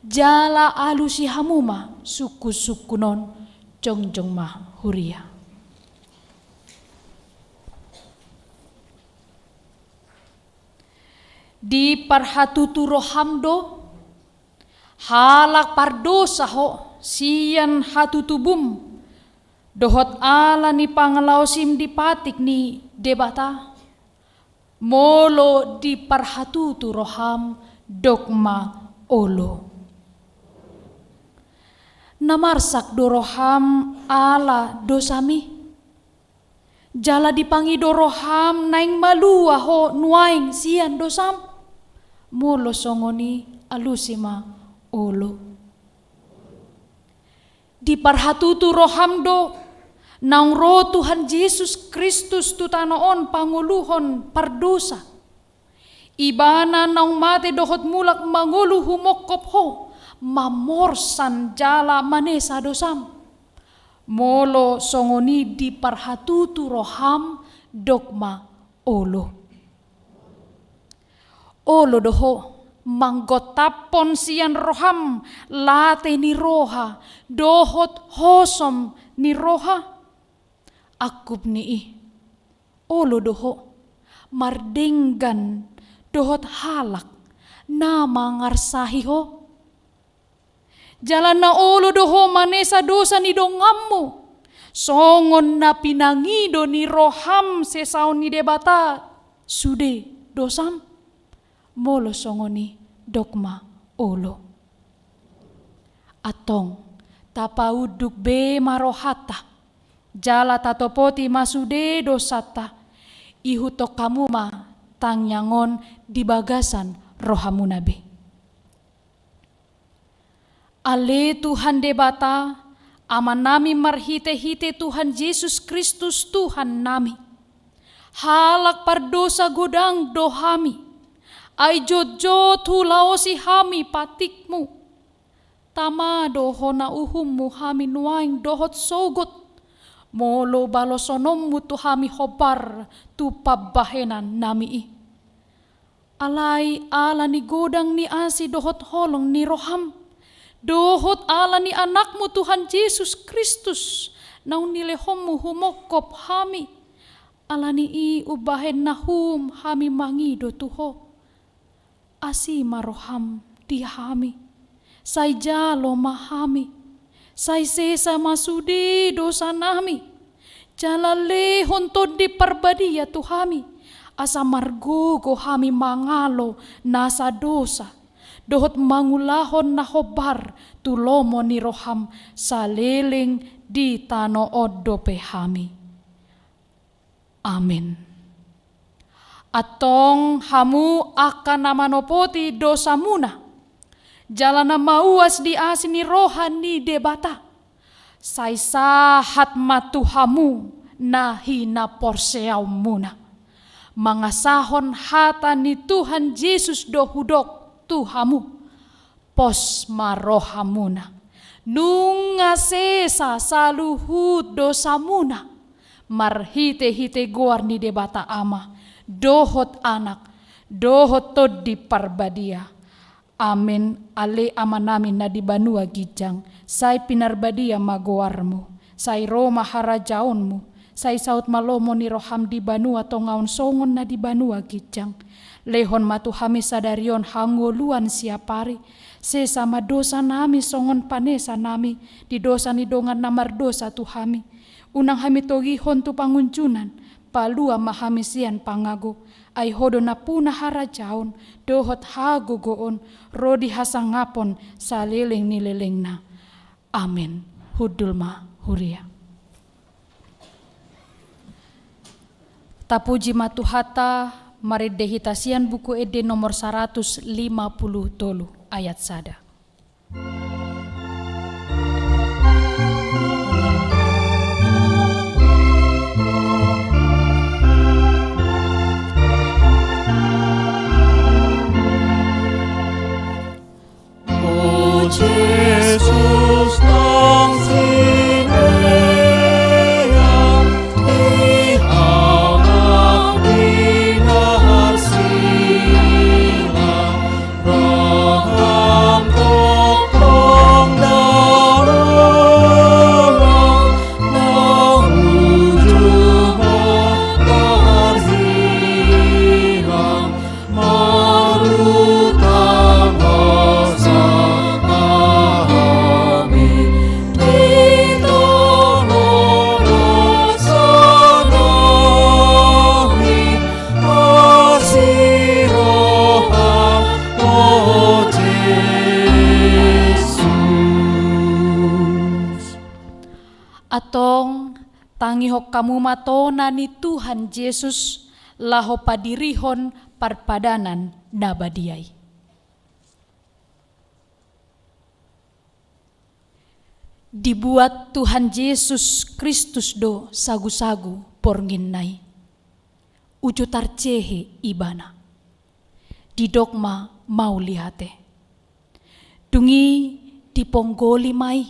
jala alusi hamu ma sungkunsungkun on. Jongjong ma huria. Diparhatutu roham do, halak pardosa ho sian hatutubum, dohot ala ni pangalaosim di patik ni Debata. Molo diparhatutu roham, dok ma olo. Na marsak do roham ala dosam i. Jala dipangido roham naeng malua ho nuaeng sian dosam. Molo songon i, alusi ma olo. Diparhatutu roham do, naung ro Tuhan Jesus Kristus tu tano on pangoluhon pardosa. Ibana naung mate dohot mulak mangolu humongkop ho, mamorsan jala manesa dosam. Molo songon i diparhatutu roham, dok ma olo. Olo do ho manggontaphon sian roham late ni roha dohot hosom ni roha. Angkup ni i, olo do ho mardenggan dohot halak na mangarsahi ho. Jala na olo do ho manesa dosa ni donganmu, songon na pinangido ni roham sesaon ni Debata sude dosam. Molo songon i, dok ma olo. Antong, tapaunduk be ma rohanta, jala tatopoti ma sude dosanta. Ihuthon hamu ma tangiang on di bagasan rohamuna be. Ale Tuhan Debata, Amanami marhitehite Tuhan Jesus Kristus Tuhannami. Halak pardosa godang do hami, ai jotjot hulaosi hami patikmu. Tama do hona uhummu hami nuaeng dohot sogot, molo balosononmu tu hami hombar tu pambahenannami i. Alai ala ni godang ni asi dohot holong ni roham, dohot ala ni Anakmu Tuhan Jesus Kristus, naung nilehonmu humongkop hami, ala ni i umbahen nahum hami mangido tu Ho. Asi ma roham di hami, sai jalo ma hami, sai sesa ma sude dosanami, Jala lehon Tondi Parbadia tu hami, asa margogo hami mangalo nasa dosa, dohot mangulahon na hombar tu lomo ni roham saleleng di tano on dope hami. Amen. Antong hamu angka na manopoti dosamuna, jala na mauas di asi ni roha ni Debata, sai sahat ma tu hamu na hinaporseaonmuna. Mangasahon hata ni Tuhan Jesus do hudok tu hamu. Pos ma rohamuna. Nunga sesa saluhut dosamuna. Marhite-hite goar ni Debata Ama, dohot Anak, dohot Tondi Parbadia. Amen. Ale Amanami na di banua ginjang, sai pinarbadia ma goarmu, sai ro ma harajaonmu, sai saut ma lomo ni roham di banua tonga on songon na di banua ginjang. Lehon ma tu hami sadari on hangoluan siapari. Sesa ma dosanami songon panesanami di dosa ni dongan na mardosa tu hami. Unang hami togihon tu pangunjunan, palua ma hami sian pangago. Ai Ho do nampuna harajaon, dohot hagogoon, ro di hasangapon saleleng ni lelengna. Amen. Hundul ma huria. Tapuji ma Tuhanta, marende hita sian Buku Ende nomor saratus lima puluh tolu ayat sada. O Jesus, nang silean di halak ni na silang, raham tongtong darola, na uju ma tarsilang. Marutang hami di tano nasa lomo ni asi ni roham, o Jesus. Antong tangihon hamu ma tona ni Tuhan Jesus, laho padirihon parpadanan na badia i. Dibuat Tuhan Jesus Kristus do sagu-sagu bornginna i. Uju tarjehe Ibana. Didok ma mauliate. Dung i diponggoli ma i.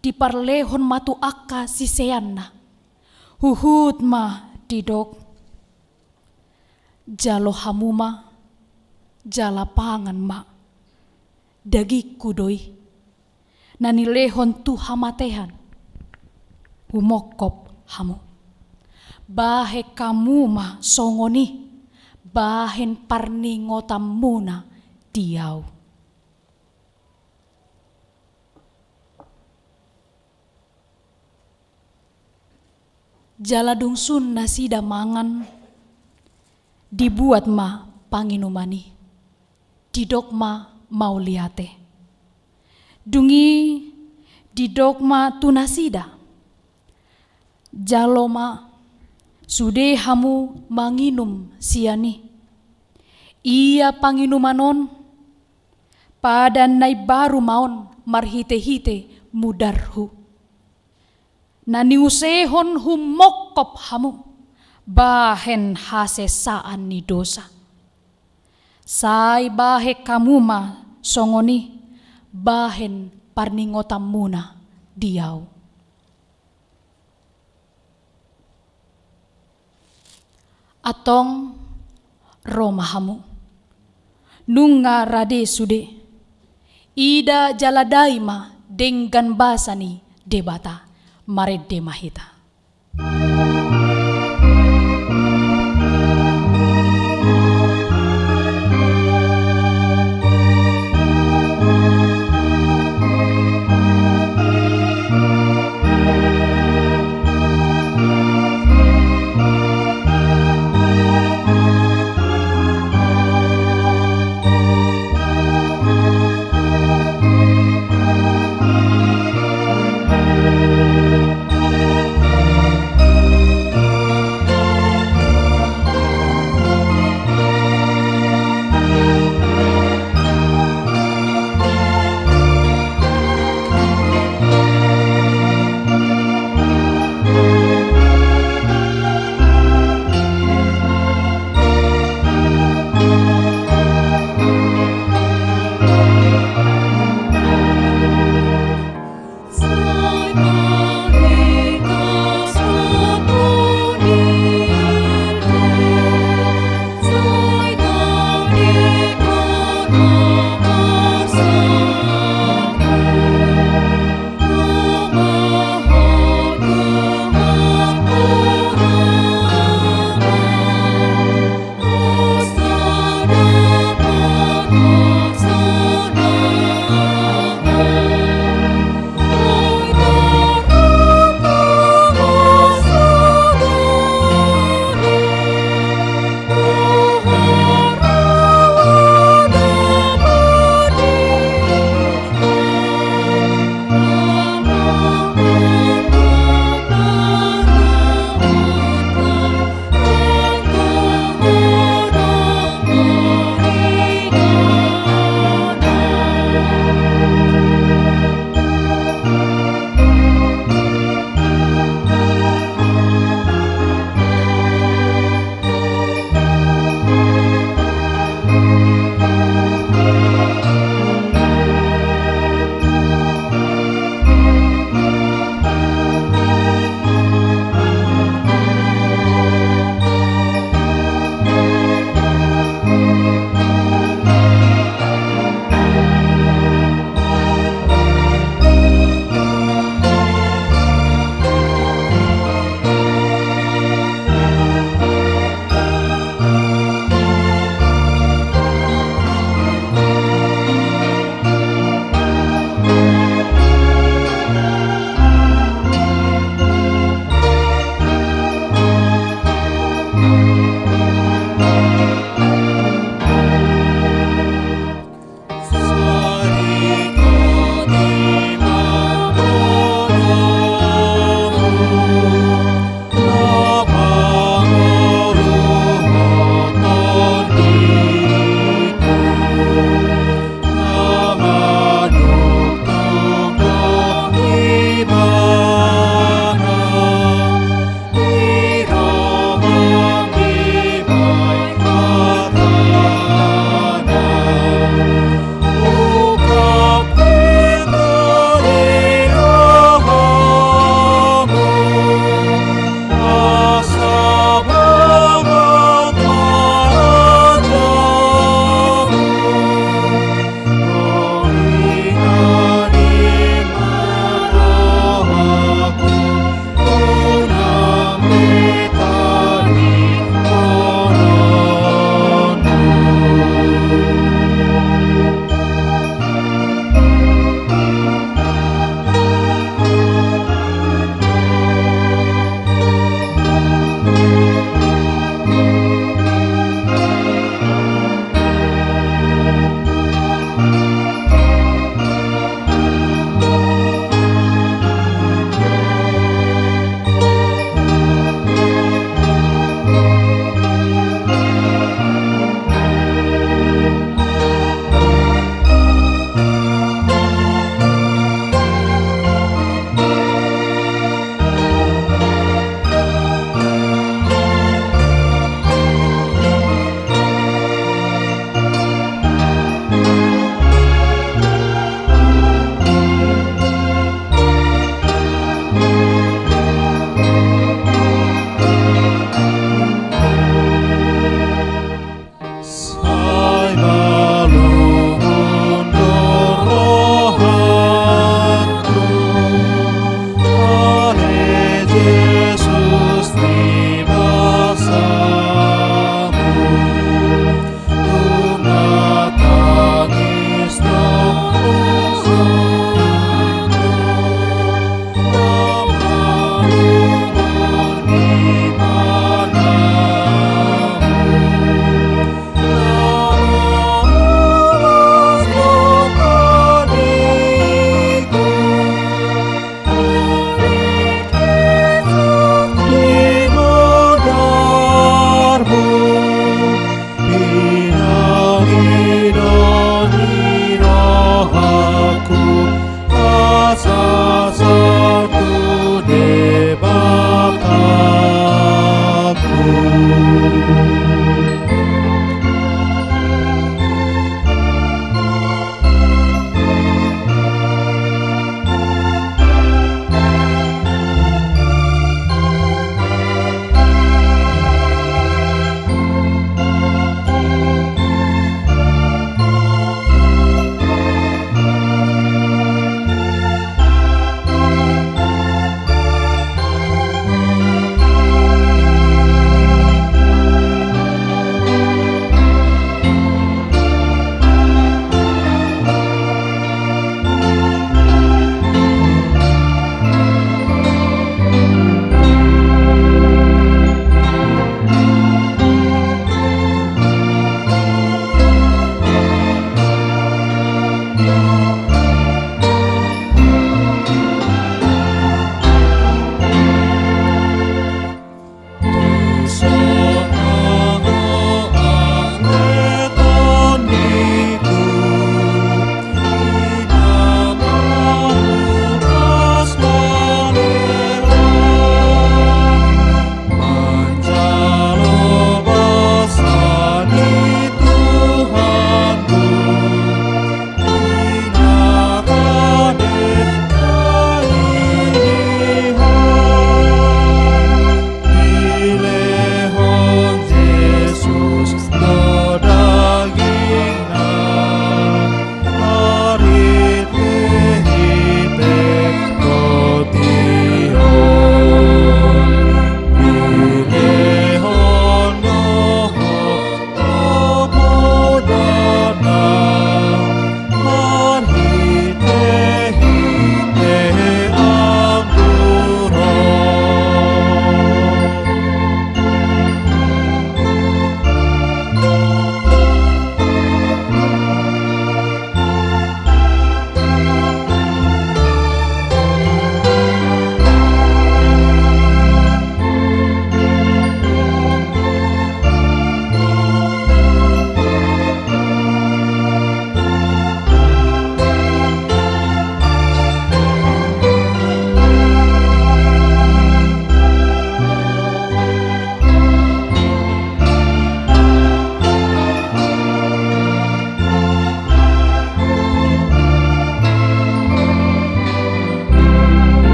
Diparlehon ma tu angka siseanna. Huhut ma didok: Jalo hamu ma, jala pangan ma. Dagingku do i, na nilehon tu hamatean. Humongkop hamu. Bahen hamu ma songon i, bahen parningotanmuna di ahu. Jala dung sun nasida mangan, dibuat ma panginuman i, didok ma mauliate. Dung i didok ma tu nasida: Jalo ma sude hamu manginum sian i. Ia panginuman on, padan na imbaru ma on marhite-hite mudarhu, na niusehon humongkop hamu bahen hasesaan ni dosa. Sai bahen hamu ma songon i bahen parningotanmuna di ahu. Antong ro ma hamu. Nunga rade sude. Ida jala dai ma denggan basa ni Debata. Marende ma hita.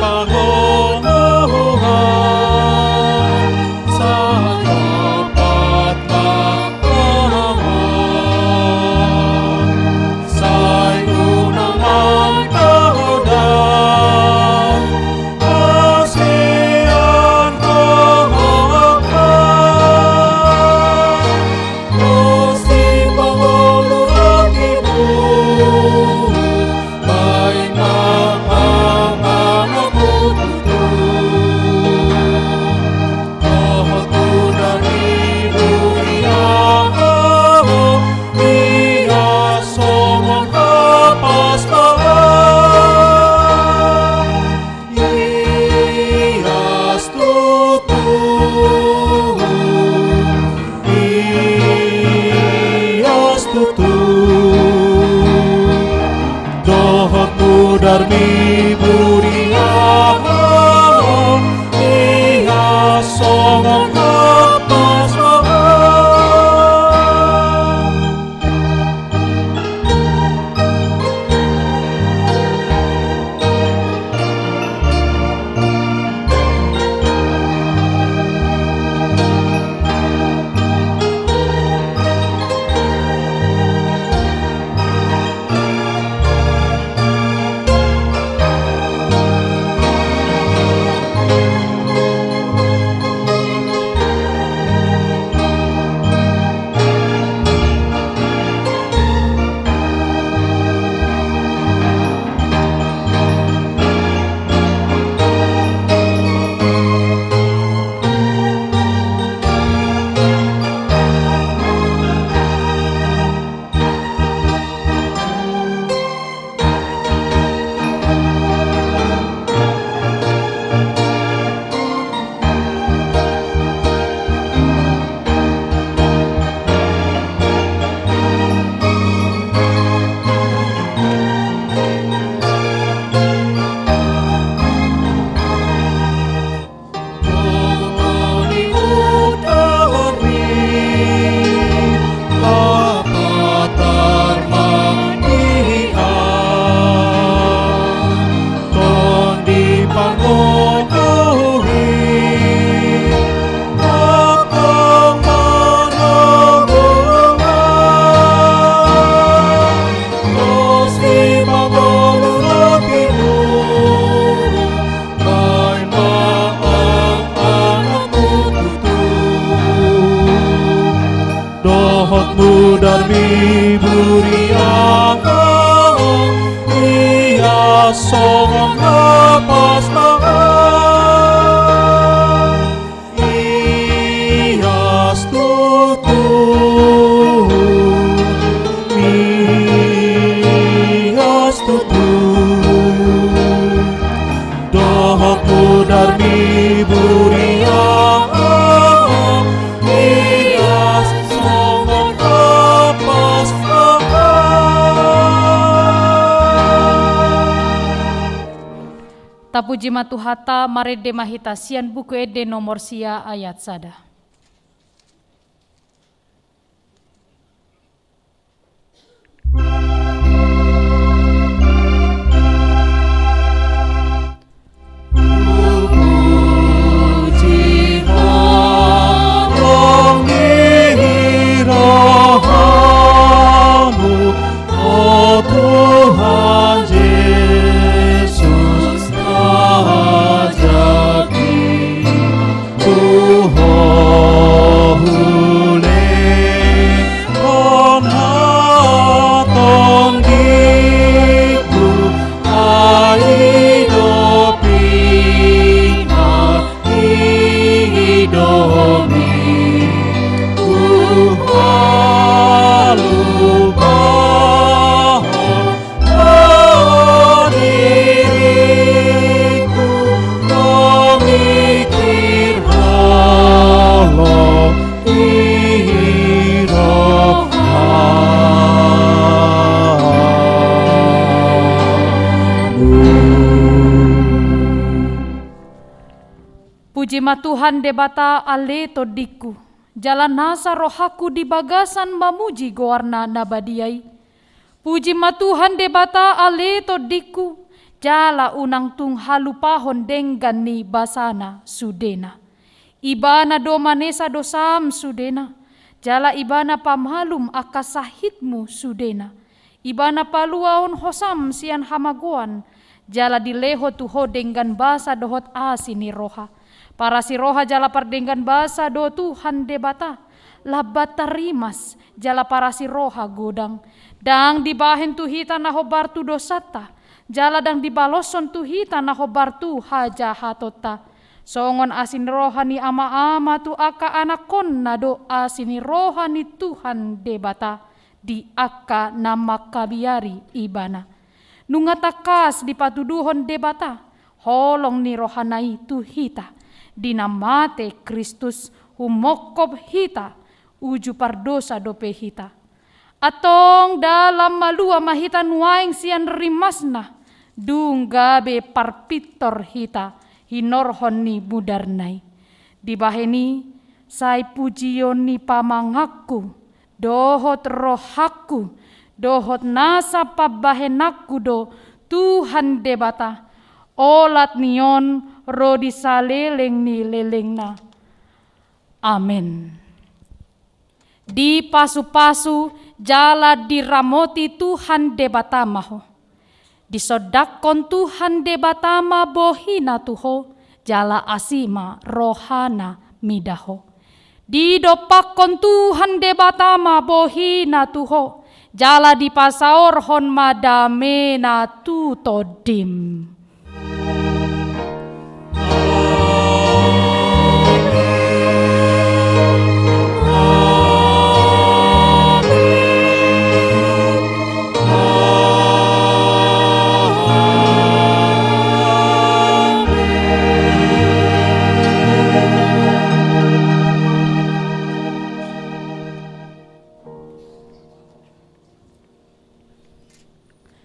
Pangomoan, sai ompat ma pangomoan, sai unang mangkahoda, asa sian roha. Asi pangolu rotimu, baen ma pangananku tutu. Dohot mudar ni huria, ias songon hapas ma. Ias tutu, ias tutu. Dohot mudar ni huria, ias songon hapas ma. Baen ma pangananku tutu. Dohot mudar ni huria, ias songon hapas ma. Ias tutu, ias tutu. Dohot mudar ni huria, ias songon hapas ma. Tapuji ma Tuhanta. Marende ma hita sian Buku Ende nomor sia, ayat sada. O Tuhan Jesus, Raja di Ho, hulehon ma tondingku, ai dob inna i dohononku, huhalupahon ma diringku, mamingkir holong i rohamu. Puji ma Tuhan Debata, ale tondingku, jala nasa rohangku di bagasan mamuji goarna na badia i. Puji ma Tuhan Debata, ale tondingku, jala unang tung halupahon denggan ni basana sudena. Ibana do manesa dosam sudena, jala Ibana pamalum angka sahitmu sudena. Ibana paluahon hosam sian hamagoan, jala dilehon tu ho denggan basa dohot asi ni roha. Parasi roha jala pardenggan basa do Tuhan Debata, lambat tarimas jala parasi roha godang. Ndang dibahen tu hita na hombar tu dosanta, jala ndang dibaloshon tu hita na hombar tu hajahatonta. Songon asi ni roha ni ama-ama tu angka anakkonna do asi ni roha ni Tuhan Debata di angka na mangkabiari Ibana. Nunga tangkas dipatuduhon Debata holong ni rohana i tu hita, di na mate Kristus humongkop hita, uju pardosa dope hita. Antong dalan malua ma hita nuaeng sian rimasna, dung gabe parpintor hita hinorhon ni mudarna i. Dibahen i, sai pujion ni pamanganku, dohot rohangku, dohot nasa pambahenanku do Tuhan Debata, olat ni on ro di saleleng ni lelengna. Amen. Dipasupasu jala diramoti Tuhan Debata ma ho. Disondangkon Tuhan Debata ma bohina tu ho, jala asi ma rohana mida ho. Didompakkon Tuhan Debata ma bohina tu ho, jala dipasaorhon ma damena tu tondim.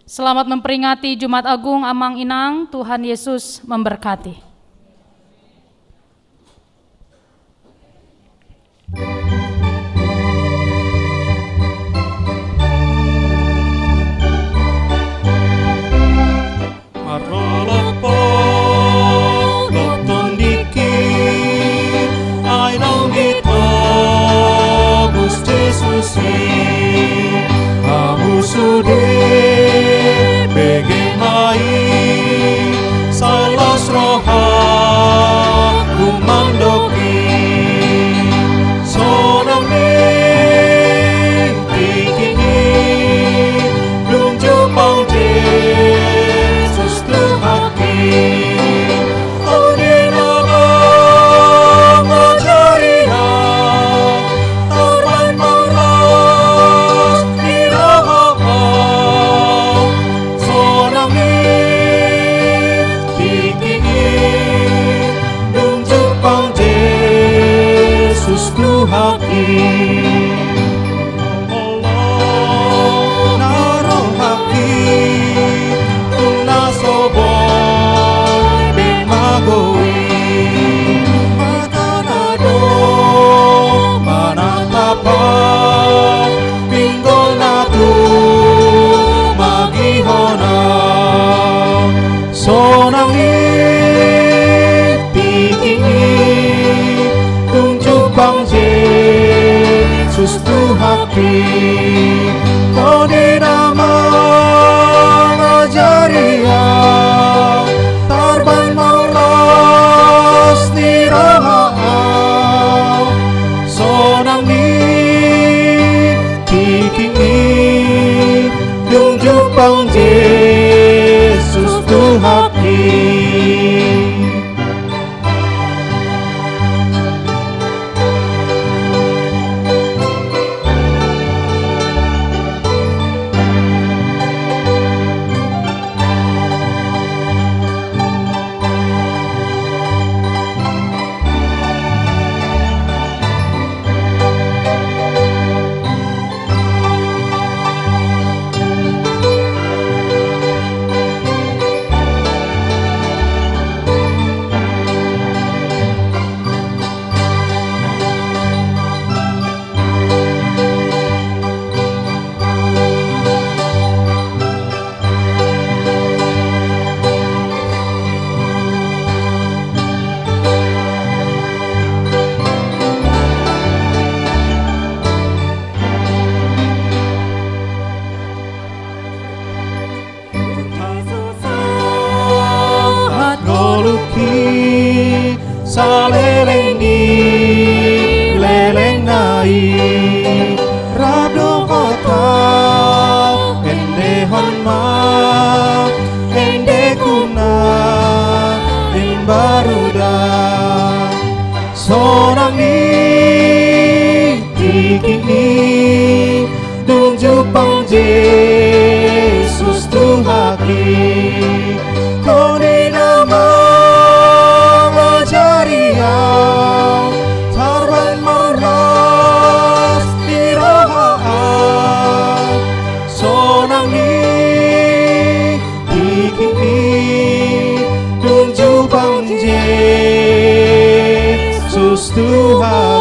Selamat memperingati Jumat Agung, Amang Inang. Tuhan Yesus memberkati. Marlolop ho dohot tondingki, ai naung ditobus Jesus i. Hamu sude bege ma i, sai los rohangku mandok i. Sonang ni tingki i, dung jumpang Jesus Tuhanki. Tondina mangajari au, tarbahen marlas ni roha au. Sonang ni tingki i, dung jumpang Jesus Tuhanki. Olo na rohangki, tung na so boi be mago i. Mata na do manatap au, pinggol na tumagihon au. Sonang ni tingki i, dung jumpang Jesus Tuhanki. Tondina mangajari au, tarbahen marlas ni roha au. Sonang ni tingki i, dung jumpang Jesus Tuhanki. taleleng ni lelengna i. Rap dohot hau endehon ma endeku na imbaru da. Sonang ni tingki i dung jumpang Jesus Tuhanki. Ho do na mangajari au, tarbat marlas ni roha au. Sonang ni tingki i dung jumpang Jesus Tuhan.